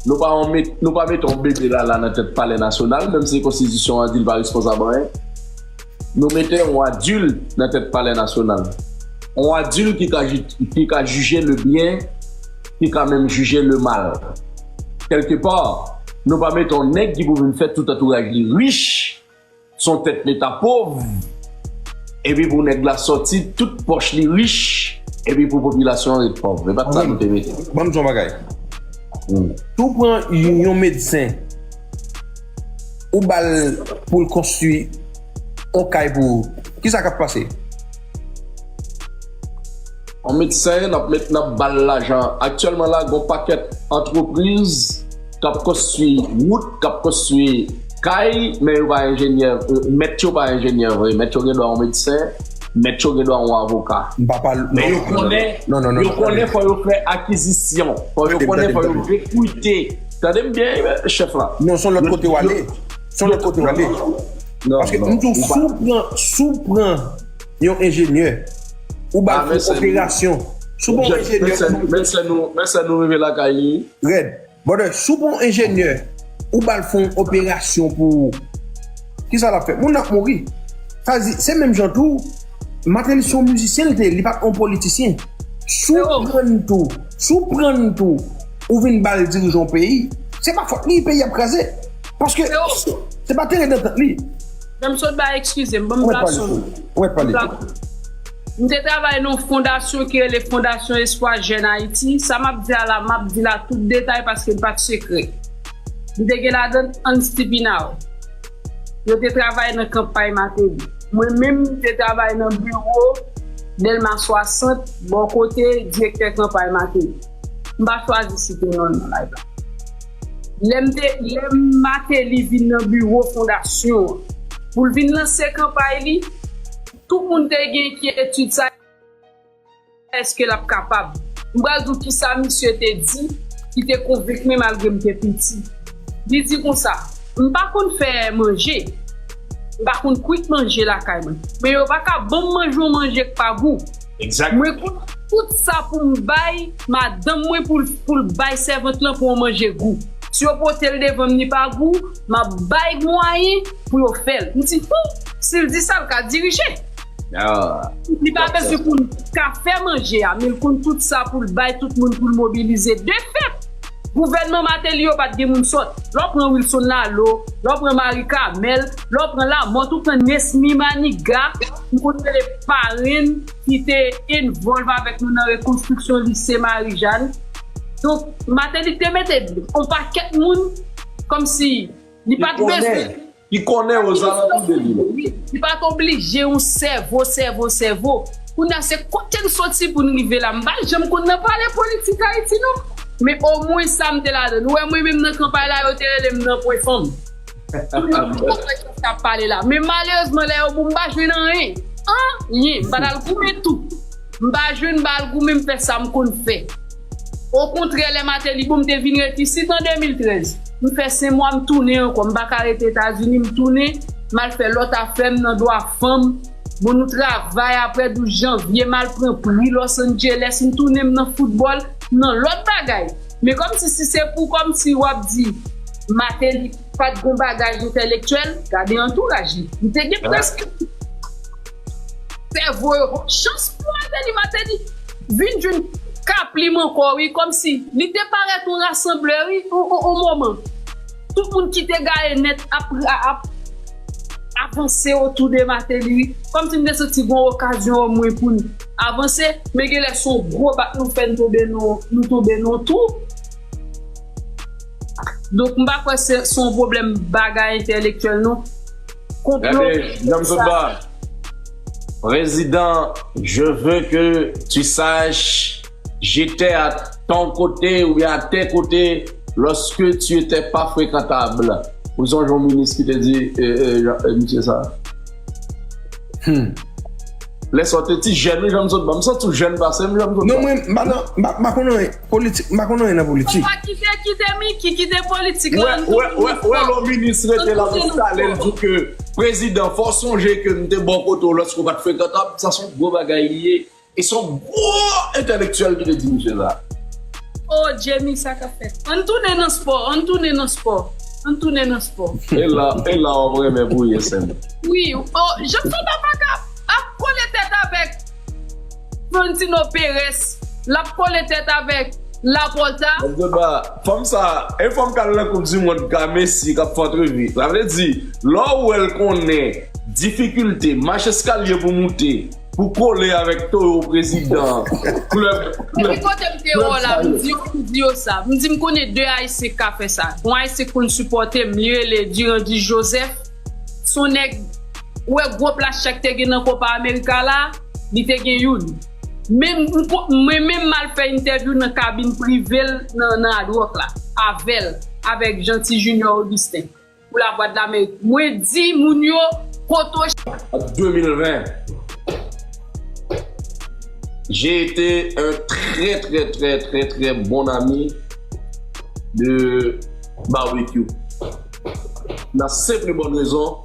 nou pa yon met-, nou pa mete yon bebe lala nan tèt Palè Nasyonal, menm si konstitisyon an di l pa responsab anyen. Nou mete yon adilt nan tèt Palè Nasyonal. Yon adilt ki ka ji-, ki ka jije le byen, ki ka menm jije le mal. Kèlkepa, nou pa mete yon nèg ki pou vin fè tout antouraj li rich, se yon tèt leta pòv, epi pou nèg la sòti, tout pòch li rich, epi pou popilasyon an ret pòv. E pa t sa nou te mete. Ban m di yon bagay. Si w pran yon, yon medsen, ou ba l pou l konstwi yon kay pou ou, kisa k ap pase? Yon medsen, n ap met, n ap ba l lajan. Aktyèlman la, gon pakèt antrepriz k ap konstwi wout, k ap konstwi kay, men yo pa enjenyè, euh, mèt yo pa enjenyè vre. Mèt yo gen dwa yon medsen, mèt yo gen dwa yon avoka. M pa pale, men yo konnen, yo konnen fò yo fè akizisyon, fò yo konnen fò yo rekrite. Tande m byen, chèf la. Non, se yon lòt kote w ale. Se yon lòt kote w ale. Paske m di w, si w pran, si w pran yon enjenyè, ou ba l fè yon operasyon. Si w pran yon enjenyè, men sè nou, men sè nou rive lakay li. Rèd. Brother, si w pran yon enjenyè, ou ba l fè yon operasyon pou ou, kisa l ap fè? Moun nan ap mouri. Sa vle di, se menm jan tou, Martelly se yon mizisyen l te ye, li pa t yon politisyen. Si w pran l tou, si w pran l tou, ou vin ba l dirijan yon peyi, se pa fòt li, peyi ap kraze. Paske se pa teren dantant li. Jan m sot bay, eskize m, ban m plas yon. Ou mèt pale. M te travay nan yon fondasyon ki rele Fondasyon Espwa Jèn Ayiti. Sa m ap di a la, m ap di l a tout detay paske l pa t sekrè. M te gen ladan Hans Tipinal. Yo te travay nan kanpay Martelly. Mwen menm, m te travay nan biwo Dèlma swasant, bò kote direktè kanpay Martelly. M pa chwazi site non l nan live la. Lè m te, lè Martelly vin nan biwo fondasyon an, pou l vin lanse kanpay li, tout moun te gen enkyetid sa, èske l ap kapab? M pral di w kisa misye te di, ki te konvenk mwen malgre m te piti. Li di konsa, m pa konn fè manje, m pa konn kwit manje lakay mwen, men yo pa ka ban m manje yon manje k pa gou. Mwen konn tout sa pou m bay madanm mwen pou l, pou l bay sèvant lan pou yon manje gou. Si yo pote l devan m, li pa gou, m ap bay mwayen pou yo fè l. M di, hmm, si l di sa, l ka dirije. Li pa bezwen pou l ka fè manje a, men l konn tout sa pou l bay tout moun, pou l mobilize. De fèt, gouvènman Martelly yo pa t gen moun sòt. Lè w pran Wilson Lalo, lè w pran Marie Carmelle, lè w pran Lamothe, ou pran Nesmy Manigat, m konn rele parenn ki te envolve avèk nou nan rekonstriksyon lise Marijàn. Donk, Martelly te mete yon pakèt moun kòmsi li pa t bezwen. Ki konnen ozalantou de li. Wi, li pa t oblije yon sèvo, sèvo, sèvo. Kounye a se kote n soti pou n rive la. M pa janm konn nan pale politik Ayiti non. Men omwen sa m te ladan. Ou wè mwen menm nan kanpay la, yo te rele m nan pwen fanm. Tout moun konn sa k ap pale la. Men malerezman, lè yo bon, m pa jwenn anyen. Anyen. M pa t al goumen tou. M pa jwenn, m pa al goumen, m fè sa m konn fè. Okontrè, lè Martelly bon, m te vin ret isit an de mil trèz. M fè senk mwa, m tounen ankò. M pa ka rete Etazini, m tounen, m al fè lòt afè m nan dwa fanm. Bon, nou travay apre douz janvye, m al pran pri Los Angeles, m tounen, m nan foutbòl, m nan lòt bagay. Men kòmsi, si se pou kòmsi w ap di Martelly pa t gon bagaj entèlektyèl, gade antouraj li. Li te gen prèske sèvo yo. Chans pou Martelly, Martelly vin jwenn kaplim ankò, wi, kòmsi li te parèt yon rasanblè, wi, yon, yon, yon moman. Tout moun ki te gaye nèt ap, ap avanse otou de Martelly, wi. Kòmsi m te santi gon okazyon omwen pou n avanse, men genlè se yon gwo bak nou fè, n tonbe nan, nou tonbe nan yon twou. Donk, m pa kwè se, se yon pwoblèm bagay entèlektyèl, non. Konplo, gade, Janm Sotba. Président, je veux que tu saches, j'étais à ton côté ou bien à tes côtés lorsque tu étais pas fréquentable. Ou sonje yon minis ki te di, e, e, e, misye sa. Hmm. Lè sa w te ti jèn, wi, Janm Sotba. M santi w jèn pase m, Janm Sotba. Non, mwen, m pa nan, m pa, m pa konn anyen politik, m pa konn anyen nan politik. Papa, kite, kite Mickey, kite politik la, wè, nou wè, wè, wè, lè yon minis rete la pou talè l di w ke, prezidan, fò w sonje ke m te bò kote w lòske w pa t frekantab, sa se yon gwo bagay li ye. E se yon gwo entèlektyèl ki te di misye sa. Oh, Jamie, sa k ap fèt? Ann tounen nan spò, ann tounen nan spò, ann tounen nan spò. E la, e la w ap renmen pou ye, sè m. Wi, oh, Janm Sotba pa ka ap kole tèt avèk Florentino Perez, l ap kole tèt avèk Laporta. Janm Sotba, fanm sa, e fanm k al nan Koup di Mond ka Messi k ap fè antrevi. Sa vle di, lè w wè l konnen difikilte, mach eskalye pou moute, pou kole avèk towo prezidan klèb, klèb, klèb sa yo. M di yo, m di yo sa. M di m konnen de Ayisyen k ka fè sa. Yon Ayisyen k konn sipòte m, li rele Durandi Joseph. Se yon nèg, ou wè gwo plas chèk te gen nan Copa America la, li te gen youn. Men m ko-, mwen menm m al fè entèvyou nan kabin prive l nan, nan Hard Rock la, avè l, avèk Jeanty Junior Augustin. Pou Lavwadlamerik. Mwen di moun yo, kote w. En deux mille vingt, j'ai été un très, très, très, très, très bon ami de Barbecue. Nan senp e bòn rezon,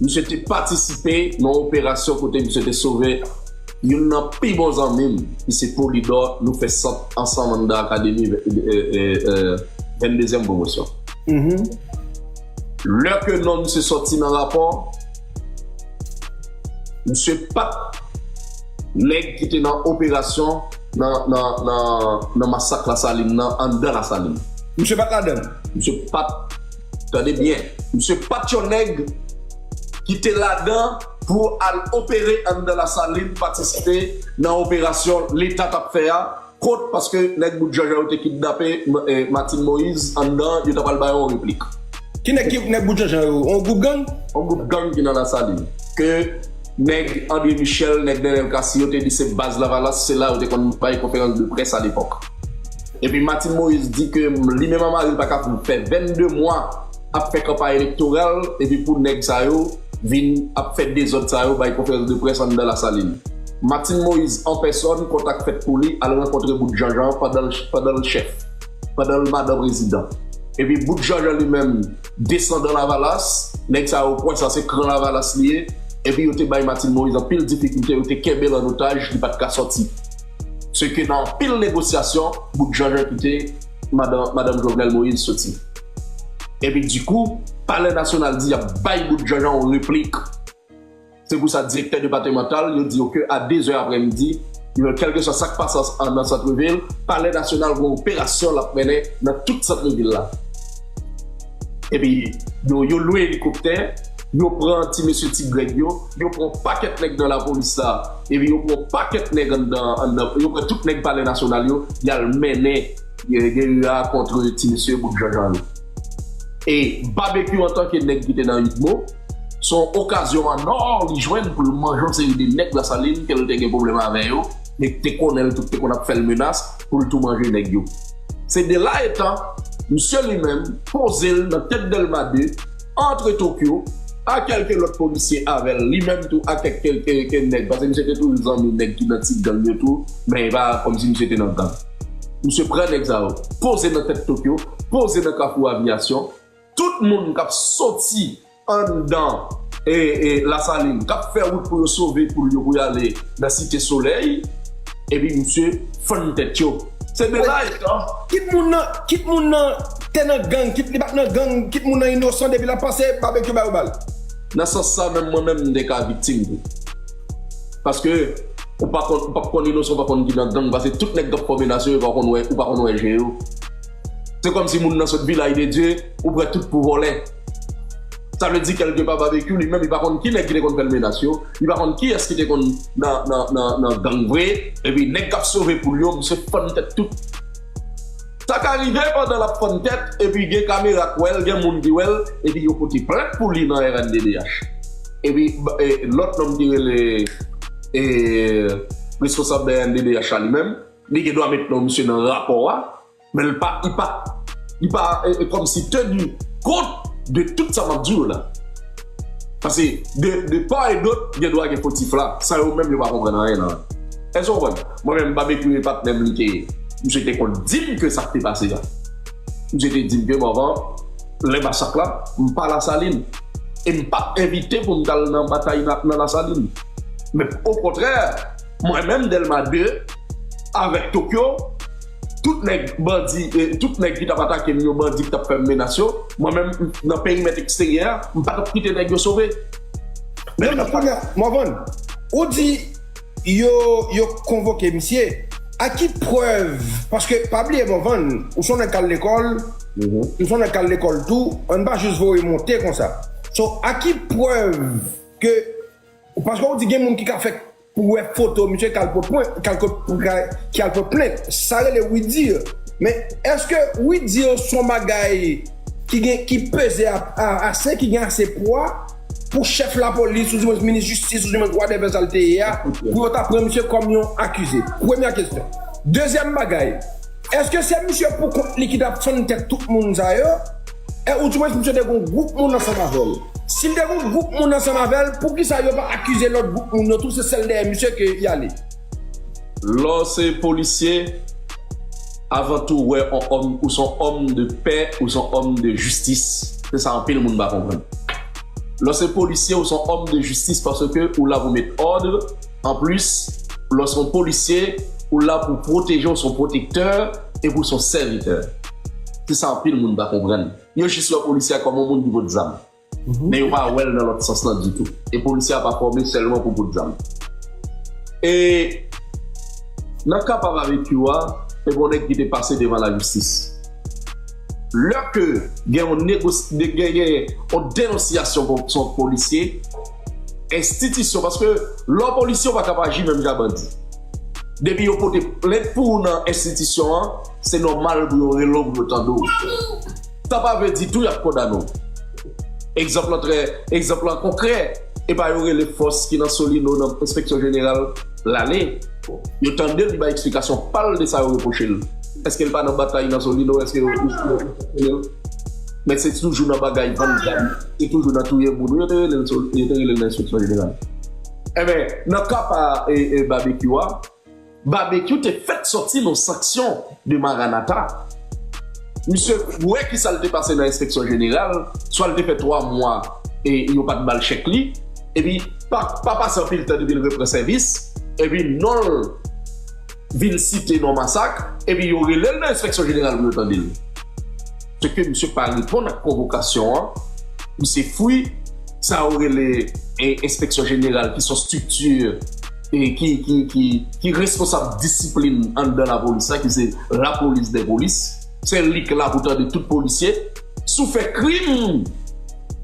misye te patisipe nan yon operasyon kote misye te sove youn nan pi bon zanmi m, ki se Polydor, nou fè sant ansanm anndan akademi, e, e, e, venndezyèm pwomosyon. Mhm. Lè ke non misye sòti nan rapò, misye pa t nèg ki te nan operasyon nan, nan, nan, nan masak Lasalin nan, anndan Lasalin. Misye pa t ladan l. Misye pa t, tande byen, misye pa t yon nèg ki te ladan pou al opere anndan Lasalin, patisipe nan operasyon Leta t ap fè a, kont, paske nèg bout janjan yo te kidnape, e, Martine Moïse anndan, yo ta pral ba yo yon replik. Ki nèg ki, nèg bout janjan yo? Yon gwoup gang? Yon gwoup gang ki nan Lasalin. Ke nèg André Michel, nèg Nenel Cassy, yo te di se baz Lavalas, se la yo te konn bay konferans de près alepòk. Epi Martine Moïse di ke li menm ak mari l pa ka fè vennde mwa ap fè kanpay elektoral, epi pou nèg sa yo vin ap fè dezòd sa yo, bay konferans de près anndan Lasalin. Martine Moïse an pèsòn, kontak fèt pou li al rankontre bout janjan pandan l, pandan l chèf, pandan l madan prezidan. Epi bout janjan li menm desandan Lavalas, nèg sa yo kwè sa se kran Lavalas li ye, epi yo te bay Martine Moïse anpil difikilte, yo te kenbe l an otaj, li pa t ka sòti. Se ke nan anpil negosyasyon, bout janjan kite madan, madan Jovenel Moïse soti. Epi dikou, Palè Nasyonal di y ap bay bout janjan yon replik. Se pou sa direktè depatmantal yo di yo ke a de zè aprèmidi, yo, kèlkeswa sa k pase an, nan santvil, Palè Nasyonal gen yon operasyon l ap mennen nan tout santvil la. Epi yo, yo lwe elikoptè, yo pran ti mesye Ti Grèg yo, yo pran pakèt nèg nan lapolis la, epi yo pran pakèt nèg anndan, anndan, yo pran tout nèg Palè Nasyonal yo, y al mennen, e, geri a kont ti mesye bout janjan yo. E Babekyou antanke nèg ki te nan Udmo, se yon okazyon an nò li jwenn pou l manje yon seri de nèg Lasalin ke l te gen pwoblèm avè yo, men te konnen l tout te konn ap fè l menas pou l tou manje nèg yo. Se de la etan, misye li menm poze l nan tèt Dèlma de, antre Tokyo, a kèlke lòt polisye avè l, li menm tou a kèk, kèk, kèk, kèk nèg, paske misye te toujou zanmi nèg ki nan ti gang yo tou, men e pa kòmsi misye te nan gang. Misye pran nèg sa yo, poze nan tèt Tokyo, poze nan Kafou Aviyasyon. Tout moun k ap soti anndan e, e, Lasalin, k ap fè wout pou yo sove poul yo pou y ale nan Site Solèy, epi misye fann tèt yo. Se de la e tan. Kit moun nan, kit moun nan te nan gang, kit li pa t nan gang, kit moun nan inosan depi l ap pase, Babekyou ba yo bal. Nan sans sa menm, mwen menm, m te ka viktim tou. Paske ou pa konn, ou p ap konn inosan, ou pa konn ki nan gang, paske tout nèg k ap fòme nasyon yo, ou pa konn wè, ou pa konn wè je yo. Se kòmsi moun nan sot vilaj de Dye, ou pran tout pou vòlè. Sa vle di kèlkepa Babekyou li menm, li pa konn ki nèg ki te konn fè l menas yo, li pa konn kiyès ki te konn nan, nan, nan, nan gang vre, epi nèg k ap sove poul yo, misye fann tèt tout. Sa ka rive pandan l ap fann tèt, epi gen kamera k wè l, gen moun ki wè l, epi yo pote plent pou li nan R N D D H. Epi, ba- e, lòt nonm ki rele e, responsab R N D D H la li menm, li gen dwa met non misye nan rapò a, men l pa, li pa, li pa e, e, kòmsi teni kont de tout sa m ap di yo la. Paske de, de pa e dot, gen dwa gen fotif la. Sa yo menm yo pa konprann anyen nan. Èske w konprann? Mwen menm, Babekyou e patnè m li te ye. Misye te konn di m ke sa k te pase a. Misye te di m ke Morvan, lè masak la, m pa Lasalin. E m pa t envite pou m t al nan batay nan, nan Lasalin. Men okontrè, mwen menm, Dèlma de, avèk Tokyo, tout nèg bandi, e, tout nèg ki t ap atake m yo, bandi ki t ap fè m menas yo, mwen menm, nan perimèt eksteryè a, m pa t ap kite nèg yo sove. Men non, men kounye a, Morvan, ou di yo, yo konvoke misye. A ki prèv? Paske pa bliye, Morvan, ou se yon nèg k al lekòl, m se yon nèg k al lekòl tou, ann pa jis voye monte konsa. So, a ki prèv ke, paske ou di gen moun ki ka fè pou wè foto misye k al pot pwen, k al kot, pou ka, ki al pot plent. Sa rele wi dir. Men èske wi dir se yon bagay ki gen, ki peze a, a, ase, ki gen ase pwa pou chèf lapolis, oudimwens minis jistis, oudimwens whatever sa l te ye a, pou yo ta pran misye kòm yon akize? Premyè kesyon. Dezyèm bagay, èske se misye pou kont li ki t ap fann tèt tout moun sa yo? E oudimwens misye te gen yon gwoup moun ansanm avè l. Si l te gen yon gwoup moun ansanm avè l, poukisa yo pa akize lòt gwoup moun yo tou, se sèl dèyè misye ke y ale? Lè w se polisye, avan tou, wè yon òm, ou se yon òm de pè, ou se yon òm de jistis. Se sa anpil moun pa konprann. Lè w se polisye, ou se yon òm de jistis paske ou la pou met òd. Anplis, lè w se yon polisye, ou la pou pwoteje, ou se yon pwotektè, epi ou se yon sèvitè. Se sa anpil moun pa konprann. Yo jis wè polisye a kòm yon moun ki pot zam. Men yo pa wè l nan lòt sans lan ditou. E polisye a pa fòme sèlman pou pot zam. E nan ka pa Babekyou a, se yon nèg ki te pase devan lajistis. Lè ke gen yon negos-, de-, gen, gen yon denonsyasyon kont yon polisye, enstitisyon, paske lè w polisye, w pa ka pa aji menm jan bandi. Depi yo pote plent pou ou nan enstitisyon an, se nòmal pou yo rele w, pou yo tande w. Sa pa vle di tou y ap kondane w. Egzanp lan trè, egzanp lan konkrè, e pa yo rele fòs ki nan Solino, nan Enspeksyon Jeneral, l ale. Yo tande l, li bay eksplikasyon pa l de sa yo repwoche l. Èske l pa nan batay nan Solino? Èske yo, yo, yo, yo, men se toujou nan bagay vann zam, se toujou nan touye moun. Yo te rele l, yo te rele l nan Enspeksyon Jeneral. Enben, nan ka pa e, e, Babekyou a, Babekyou te fèt sòti nan sanksyon de Maranatha. Misye wè ki sa l te pase nan enspeksyon jeneral, swa l te fè twa mwa e yo pa t ba l chèk li, epi pa, pa pase anpil tan depi l repran sèvis, epi non l vin site nan masak, epi yo rele l nan enspeksyon jeneral pou yo tande l. Se ke misye pa reponn ak konvokasyon an, misye fwi sa yo rele e, enspeksyon jeneral ki se yon estrikti e, ki, ki, ki, ki responsab disiplin anndan lapolis la, ki se lapolis dè polis. Se li k la pou tande tout polisye. Si w fè krim,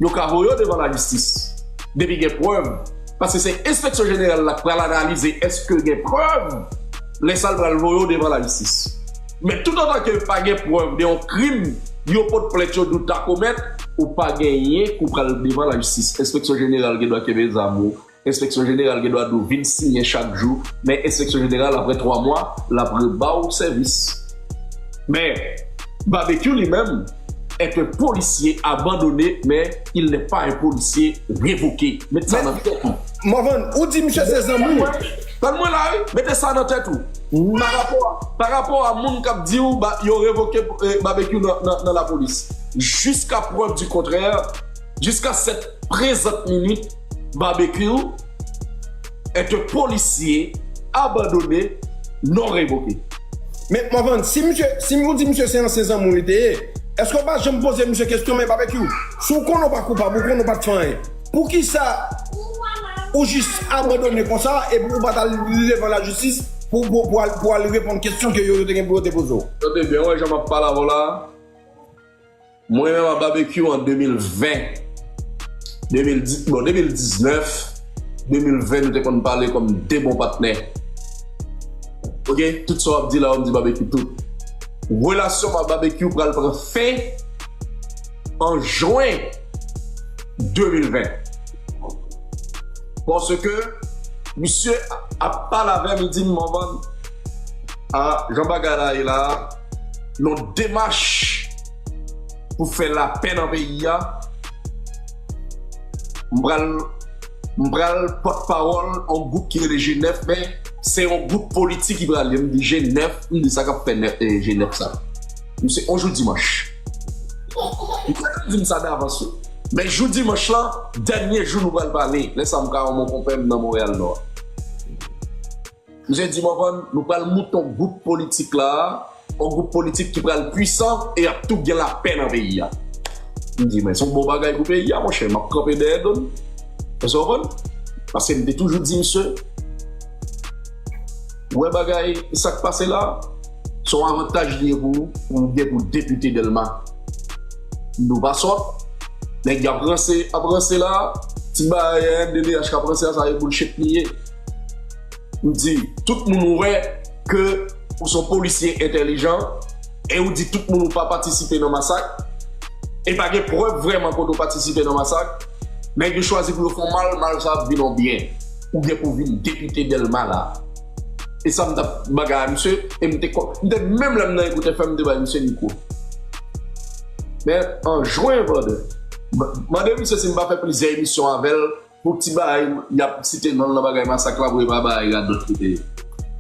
yo ka voye w devan lajistis. Depi gen prèv. Paske se enspeksyon jeneral la k pral analize èske gen prèv. Lè sa l pral voye w devan lajistis. Men toutotan ke pa gen prèv de yon krim yo pot plent yo di w ta komèt, ou pa genyen pou pral devan lajistis. Enspeksyon jeneral gen dwa kenbe zam ou. Enspeksyon jeneral gen dwa di w vin siyen chak jou, men enspeksyon jeneral, apre twa mwa, l ap reba w sèvis. Men, Babekyou li menm est un policier abandonné, mais il n'est pas un policier révoqué. Met sa nan tèt ou. Morvan, ou di misye se zanmi w. Tann mwen la, wi. Mete sa nan tèt ou. Parapò a, parapò a moun k ap di w ba, yo revoke eh, Babekyou nan, nan, nan lapolis. Jiska prèv di kontrè, jiska cette présente minute, Babekyou est un policier abandonné, non révoqué. Men Morvan, si misye, si ou di misye se ansyen zanmi w li te ye, èske w pa janm poze misye kesyon, men Babekyou, si w konnen w pa koupab, ou konnen w pa t fè anyen, poukisa ou jis abandone konsa epi ou pa t al devan lajistis pou, pou, pou, al, pou al reponn kesyon ke yo, yo te gen pou yo te poze w? Tande byen, wè jan m ap pale avè w la. Mwen menm ak Babekyou an de mil ven, de mil dix, bon, de mil diznèf, de mil ven, nou te konn pale kòm de bon patnè. Ok? Tout sa w ap di la, w ap di Babekyou tout. Relasyon m ak Babekyou pral pran fen an jen de mil ven. Paske misye ap pale avè m, li di m, Morvan, a, jan bagay la ye la, nan demach pou fè lapè nan peyi a, m pral, m pral pòtpawòl yon gwoup ki rele G nèf, men se yon gwoup politik ki pral ye. M di G nèf, m di sa k ap fè nè- eh, G nèf sa. M se yon jou dimanch. M pa di m sa davans, wi. Men jou dimanch lan, dènye jou nou pral pale. Lè sa m ka wè mon konpè m nan Monreyal Nò. Misye di, Morvan, nou pral moute yon gwoup politik la, yon gwoup politik ki pral pwisan e ap tou gen lapè nan peyi a. M di, men se yon bon bagay pou peyi a, monchè, m ap kanpe dèyè do l. Èske w konprann? Paske m te toujou di misye, ou wè bagay sa k pase la, se yon avantaj li ye pou ou, pou ou gen pou depite Dèlma. Nou pa sòt. Nèg y ap ranse, ap ranse la, ti bagay M D D H k ap ranse la, sa e bullshit li ye. M di, tout moun ou wè ke ou se yon polisye entèlijan, e ou di tout moun ou pa patisipe nan masak, e pa gen prèv vrèman kote ou patisipe nan masak, nèg yo chwazi pou yo fè w mal, mal sa ap vin yon byen. Ou gen pou vin depite Dèlma la. E sa m t ap bagay a misye, e m te, m te menm lè m nan Ekout F M, m te bay misye mikwo. Men an jen, brother, m- mande misye si m pa fè plizyè emisyon avè l pou ti bagay y ap site non l nan bagay masak la, pou yo pa bay radòt kote.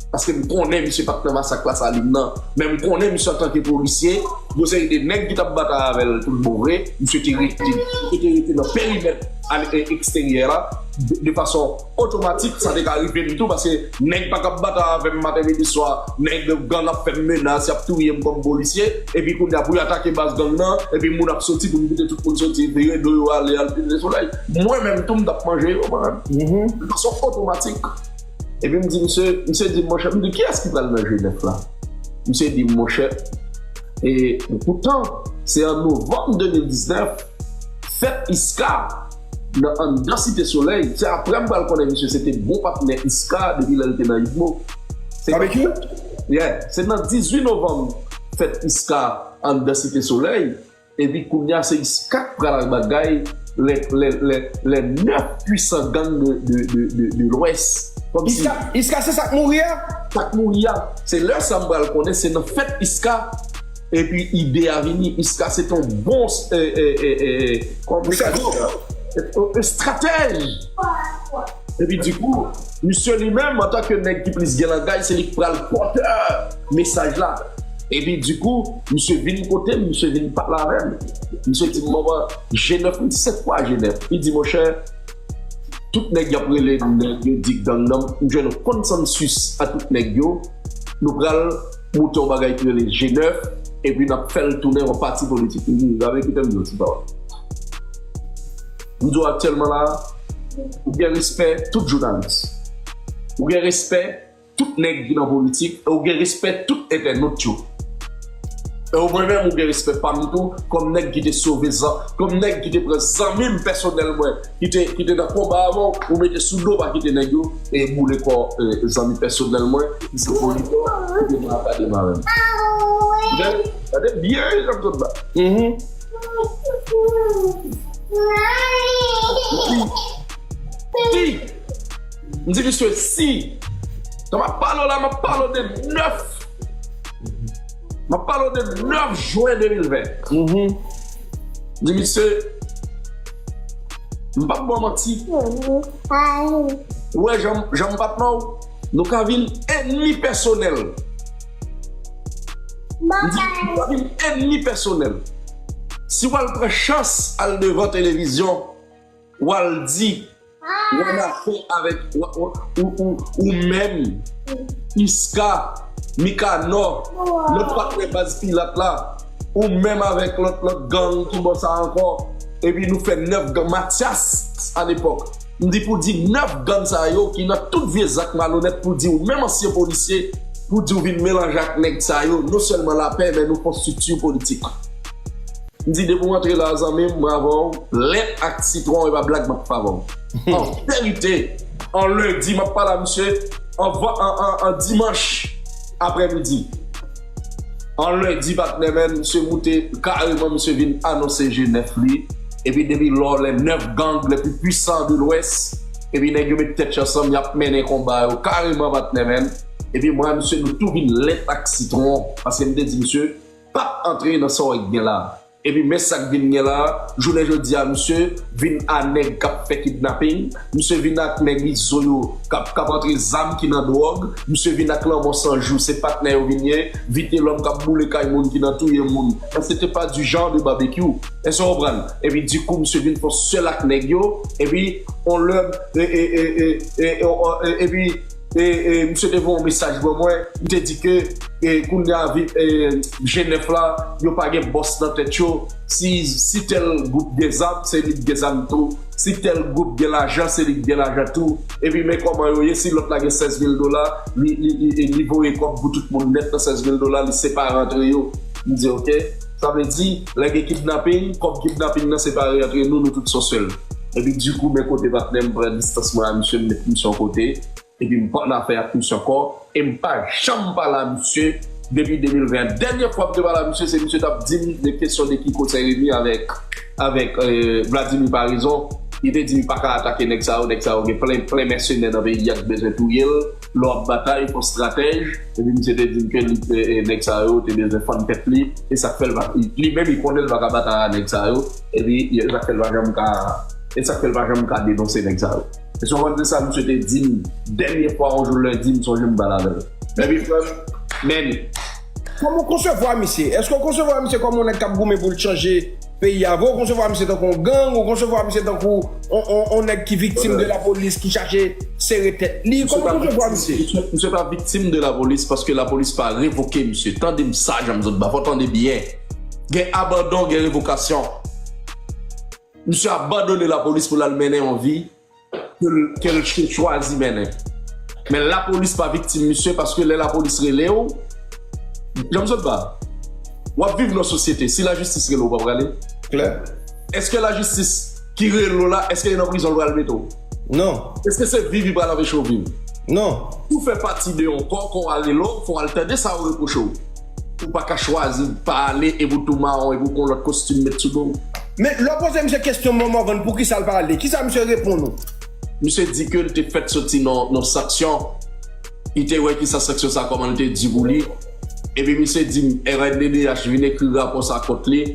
Paske m konnen misye pa t nan masak Lasalin nan. Men m konnen misye antanke polisye, gon seri de nèg ki t ap batay avè l tout bon vre, misye te rete, misye te rete nan perimèt al- e- eksteryè la, de, de fason otomatik, sa te ka rive m tou, paske nèg pa t ap batay avè m maten, midi, swa, nèg gang ap fè m menas, y ap touye m kòm polisye, epi kounye a pou y atake baz gang nan, epi moun ap soti, pou m kite tout moun soti, vire do yo ale, al pile solèy. Mwen menm tou, m t ap manje yo, mwen menm. De fason otomatik. Epi m di, misye, misye di, monchè, m di, kiyès ki pral nan G nèf la? Misye di, monchè, e poutan, se an novanm de mil diznèf, fèt Iska, nan anndan Site Solèy. Se apre m pral konnen misye se te bon patnè Iska depi lè l te nan Udmo. Se nan- Babekyou? Yeah, se nan dizuit novanm fèt Iska anndan Site Solèy. Epi kounye a se Iska k pral al bagay lè, lè, lè, lè nèf pwisan gang de, de, de, de, de Lwès. Kòmsi Iska, Iska se sa k mouri a? Sa k mouri a. Se lè sa m pral konnen, se nan fèt Iska. Epi ide a vini, Iska se t on bon, eh, eh, eh, eh, kòman m ka di sa? Eh, eh, estratèj. Epi dikou, misye li menm, antanke nèg ki plis gen langay, se li k pral pòtè mesaj la. Epi dikou, misye vin kote m, misye vin pale avè m. Misye di m, manman, G nèf, m di, se kwa G nèf? Li di, monchè, tout nèg y ap rele nèg yo di gang nan, m jwenn yon konsansis a tout nèg yo, nou pral moute yon bagay ki rele G nèf, epi n ap fè l tounen yon pati politik. M di, gade, kite m di yon ti pawòl. M di w aktyèlman la, ou gen respè tout jounalis. Ou gen respè tout nèg ki nan politik, e ou gen respè tout entènot yo. E ou mwen menm, ou gen respè pa m tou, kòm nèg ki te sove zan, kòm nèg ki te pran zanmi m pèsonèl mwen, ki te, ki te nan konba avè w, ou mete sou do, pa kite nèg yo, e boule kò, e, zanmi pèsonèl mwen, ki se Polito, ki te nan akademi avè m. Gade, gade byen jan m sot la. Si, m di misye, si, kan m ap pale w la, m ap pale w de nèf, m ap pale w de nèf jen de mil ven. M di misye, m p ap ba w manti. Ou wè jan, jan m patnè w? Nou ka vin ènmi pèsonèl. M di, nou ka vin ènmi pèsonèl. Si w al pran chans al devan televizyon, w al di, w annafè avèk, w, w, ou, ou, ou menm, Iska, Mikanò, lòt patnè baz Pilat la, ou menm avèk lòt, lòt gang ki bò sa ankò, epi nou fè nèf gang, Matyas, alepòk. M di pou di nèf gang sa yo ki nan tout vye zak malonèt, pou di ou menm ansyen polisye, pou di ou vin melanje ak nèg sa yo, non sèlman lapè, men nou fè strikti politik. M di depi w antre la, zanmi m, mwen avè w, lèt ak sitwon, e pa blag m ap fè avè w. An verite, an lendi, m ap pale a misye, an, an, an, an dimanch aprèmidi. An lendi, patnè, men, misye moute kareman, misye vin anonse G nèf li. Epi depi lò, les neuf gangs les plus puissants de l'Ouest, epi nèg yo met tèt yo ansanm, y ap mennen konba yo kareman, patnè, men. Epi mwen a misye, nou tou vin lèt ak sitwon, paske m te di misye, p ap antre nan sa w gen la. Epi men sa k vin gen la, jounen jodi a, misye vin a nèg k ap fè kidnaping, misye vin ak nèg Izo yo k ap, k ap antre zam ki nan dwòg, misye vin ak lanmò san jou, se patnè yo vin ye, Vitelòm k ap boule kay moun ki nan touye moun. Et c'était pas du genre de barbecue. Èske w konprann? Epi dikou, misye vin fè sèl ak nèg yo, epi on lè, e, e, e, e, e, e, e, epi e, e, misye te voye yon mesaj ban mwen, li te di ke, e, kounye a, vi-, e, G nèf la, yo pa gen bòs nan tèt yo. Si, si tèl gwoup gen zam, se li k gen zam tou. Si tèl gwoup gen lajan, se li k gen lajan tou. Epi men kòman yo ye, si lòt la gen sèz mil dola, li, li, li, li voye kòb pou tout moun nèt nan sèz mil dola, li separe antre yo. M di, oke. Sa vle di, lè gen kidnaping, kòb kidnaping nan separe antre nou, nou tout se yon sèl. Epi dikou, men kote patnè m pran distans mwen a misye, m met misye yon kote. Epi m pa annafè ak misye ankò, e m pa janm pale a misye depi de mil ven. Dènye fwa m te pale a misye, se misye t ap di m de kesyon de Kiko Sen Remi avèk, avèk, e, Vladimir Paraison. Li te di m pa ka atake nèg sa yo, nèg sa yo gen plen, plen mèsenè nan peyi a k bezwen touye l. Lè w ap batay, fò stratèj. Epi misye te di m ke li, e, e, nèg sa yo te bezwen fann tèt li. E sa k fè l pa, li menm li konnen l pa ka batay a nèg sa yo. Epi, e sa k fè l pa janm ka, e sa k fè l pa janm ka denonse nèg sa yo. E se yon sa misye te di m dènye fwa yon jou lendi, m sonje m pale avè l. Epi frè m, men. Kòman w konsevwa misye? Èske w konsevwa misye kòm yon nèg k ap goumen pou l chanje peyi a? Ou konsevwa misye tankou yon gang? Ou konsevwa misye tankou yon, yon, yon nèg ki viktim de lapolis, ki chache sere tèt li? Kòman w konsevwa misye? Misye, misye pa viktim de lapolis paske lapolis pa revoke misye. Tande m sa, jan m sot ba, fò w tande byen. Gen abandon, gen revokasyon. Misye abandone lapolis pou l al mennen yon vi ke l, ke l ch-, chwazi mennen. Men lapolis pa viktim misye, paske lè lapolis rele w, jan m sot ba, w ap viv nan sosyete. Si lajistis rele w, w pa prale? Klè. Èske lajistis ki rele w la, èske li nan prizon l pral mete w? Non. Èske se viv li pral anpeche w viv? Non. Si w fè pati de yon kò, kò a rele w, fò w al tande sa yo repwoche w. Ou pa ka chwazi pa ale epi w tou mawon epi w gen yon lòt kostim met sou do w. Men lè w poze misye kesyon Mòmòvann poukisa l pa ale, kisa misye reponn ou? Misye di ke l te fèt soti nan, nan sanksyon. Li te wè kisa sanksyon sa kòman l te di pou li. Epi misye di m R N D D H vin ekri rapò sa kont li.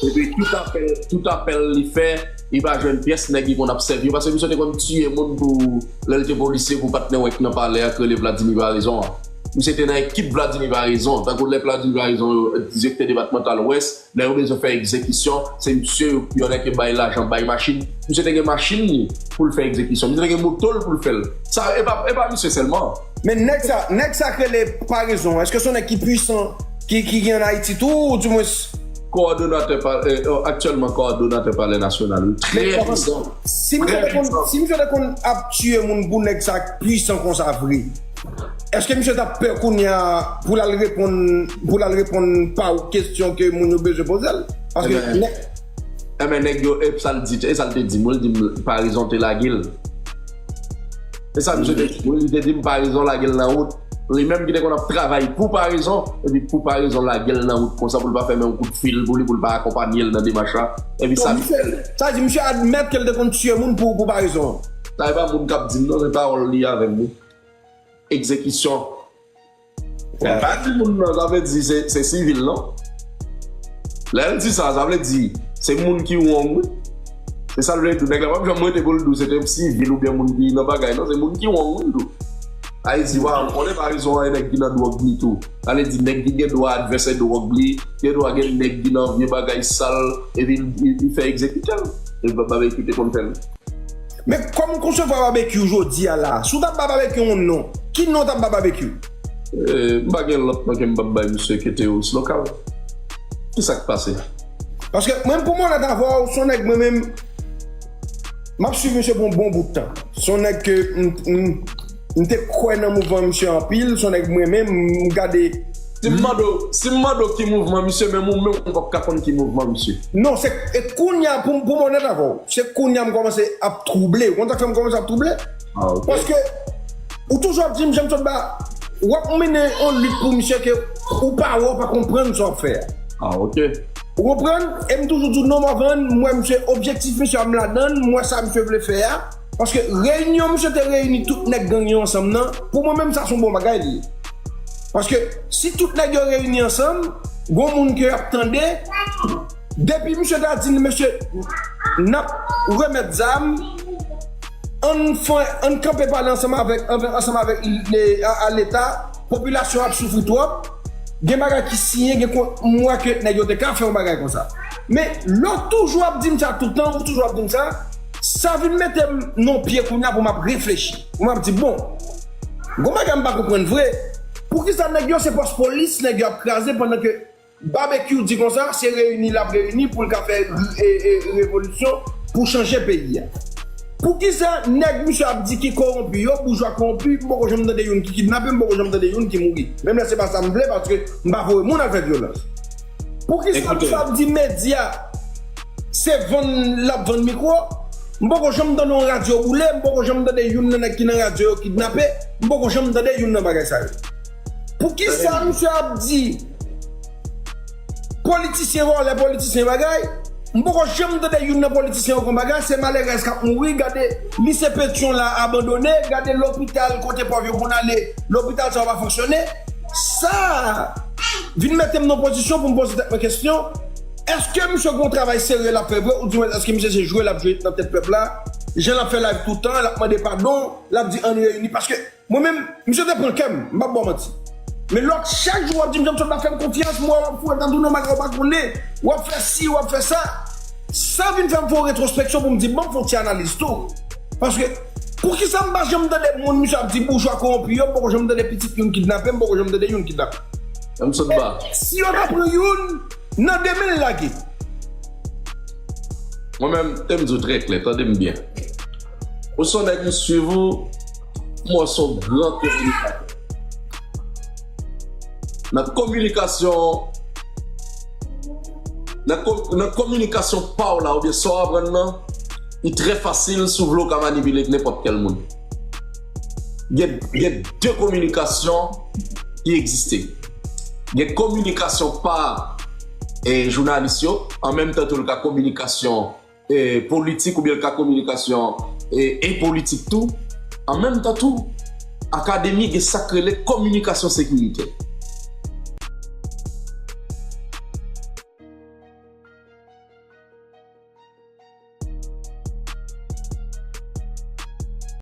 Epi tout apèl, tout apèl li fè, li pa jwenn pyès nèg li konn ap sèvi yo. Paske misye te konn tiye moun pou, lè l te polisye, pou patnè w nan palè a k rele Vladimir Paraison an. Misye te nan ekip Vladimir Paraison. Tankou lè Vladimir Paraison yo, direktè depatmantal Wès, lè yo bezwen fè egzekisyon, se misye yo, yo nèg ki bay lajan, bay machin. Misye te gen machin li pou l fè egzekisyon. Misye te gen moto l pou l fè l. Sa, e pa, e pa misye sèlman. Men nèg sa, nèg sa k rele Paraison, èske se yon nèg ki pwisan, ki, ki gen ann Ayiti tou, ou dimwens? Kowòdonatè pa, e, e, aktyèlman kowòdonatè Palè Nasyonal, wi. Trè pwisan. Si misye te konn, si misye te konn ap tiye moun pou nèg sa pwisan konsa vre, èske misye t ap pè kounye a pou l al reponn, pou l al reponn pa ou kesyon ke moun yo bezwen poze l? Paske nèg, enben, nèg yo, e sa l di, e sa l te di m, wi, l di m Paraison te lage l. E sa misye te di m, wi, li te di m Paraison lage l nan wout. Li menm ki te konn ap travay pou Paraison, epi pou Paraison lage l nan wout konsa pou l pa fè menm kout fil pou li, pou l pa akonpanye l nan demach la. Epi sa misye, sa di misye admèt ke l te konn tiye moun pou, pou Paraison. Sa e pa moun k ap di m non, se pawòl li avè m wi. Egzekisyon. Bon, pa di moun nan, sa vle di se, se sivil non. Lè l di sa, sa vle di se moun ki wrong wi. Se sa l vle di. Nèg la p ap janm rete pou l di w se te sivil oubyen moun ki nan bagay non, se moun ki wrong wi l di w. Ayiti, wa, m konnen pa rezon an, nèg ki nan dwòg li tou. Sa vle di, nèg ki gen dwa advèsè dwòg li, gen dwa gen nèg ki nan vye bagay sal, epi li, li, li fè egzekite l. E Barbecue te konn fè l. Men kòm ou konsevwa Barbecue jodi a la, si w t ap ba Barbecue yon non, ki non w t ap ba Barbecue? Eh, m pa gen lòt non ke m p ap bay misye ke teworis lokal. Ki sa k pase? Paske mwen, pou m onèt avè w, se yon nèg mwen menm, m ap swiv misye pou yon bon bout tan. Se yon nèg ke m, m, m te kwè nan mouvman misye anpil, se yon nèg mwen menm, m gade. Si m mande w, si m mande w ki mouvman misye, menm ou menm ou p ap ka konn ki mouvman misye. Non, se, e kounye a, pou, pou m onèt avè w, se kounye a m kòmanse ap twouble. Ou konn sa k fè m kòmanse ap twouble? Ah, ok. Paske ou toujou ap di m, Janm Sotba, w ap mennen yon lit pou misye ke ou pa wè, ou pa konprann sa w ap fè a. Ah, ok. Ou konprann? E m toujou di w, non, Morvan, m wè misye, objektif misye a m ladan l, m wè sa misye vle fè a. Paske reyinyon misye te reyini tout nèg gang yo ansanm nan, pou mwen menm, sa se yon bon bagay li ye. Paske si tout nèg yo reyini ansanm, gon moun ke y ap tande, depi misye ta di n, mesye, n ap remèt zam, ann fè, ann kanpe pale ansanm avèk, ansanm avèk le-, a, a Leta, popilasyon ap soufri twòp, gen bagay ki siyen, gen kon, m wè ke nèg yo te ka fè yon bagay konsa. Men lè w toujou ap di m sa tout tan, ou toujou ap di m sa, sa vin mete m nan pye kounye a pou m ap reflechi. Pou m ap di, bon, gon bagay m pa konprann vre. Poukisa nèg yo se pòs polis, nèg yo ap kraze pandan ke Barbecue di konsa, se reyini l ap reyini pou l ka fè, e, e, revolisyon pou chanje peyi a. Poukisa nèg misye ap di ki kowonpi yo, boujwa kowonpi, m poko janm tande youn ki kidnape, m poko janm tande youn ki mouri. Menm lè se pa sa m vle, paske m pa voye moun al fè vyolans. Poukisa misye ap di medya se vann l ap vann mikwo? M poko janm tande yon radyo boule, m poko janm tande youn nan nèg ki nan radyo yo kidnape, m poko janm tande youn nan bagay sa yo. Poukisa misye ap di politisyen vòlè, politisyen bagay? M poko janm tande youn nan politisyen yo konn bagay, se malerèz k ap mouri, gade lise Petyon la abandone, gade lopital kote pòv yo konn ale, lopital sa yo pa fonksyone. Sa vin mete m nan pozisyon pou m poze tèt mwen kesyon, èske misye gon travay serye l ap fè vre, oudimwens èske misye se jwe l ap jwe nan tèt pèp la? Jan l ap fè live toutan, l ap mande padon, l ap di ann reyini, paske mwen menm, misye te pran kè m, m p ap ba w manti. Men lòt, chak jou w ap di m, Janm Sotba, fè m konfyans, m wè w ap foure nan tou nan bagay w pa konnen, w ap fè si, w ap fè sa. Sa vin fè m fè yon retwospeksyon pou m di, ban m fè yon ti analiz tou. Paske, poukisa m pa janm tande moun, misye ap di boujwa kowonpi yo, m poko janm tande pitit youn kidnape, m poko janm tande youn kidnape. Janm Sotba. Si yo ta pran youn, nan de men l lage. Mwen menm, te m di w trè klè, tande m byen. Ou se yon nèg m swiv ou, mwen se yon gran kominikatè. Nan kominikasyon, nan ko-, nan kominikasyon pa w la, oubyen sa w aprann nan, li trè fasil si w vle w ka manipile nenpòt kèl moun. Gen, gen de kominikasyon ki egziste. Gen kominikasyon pa, eh, jounalis yo, an menm tan tou l ka kominikasyon, eh, politik oubyen l ka kominikasyon, eh, e politik tou. An menm tan tou, akademi gen sa k rele kominikasyon sekiritè.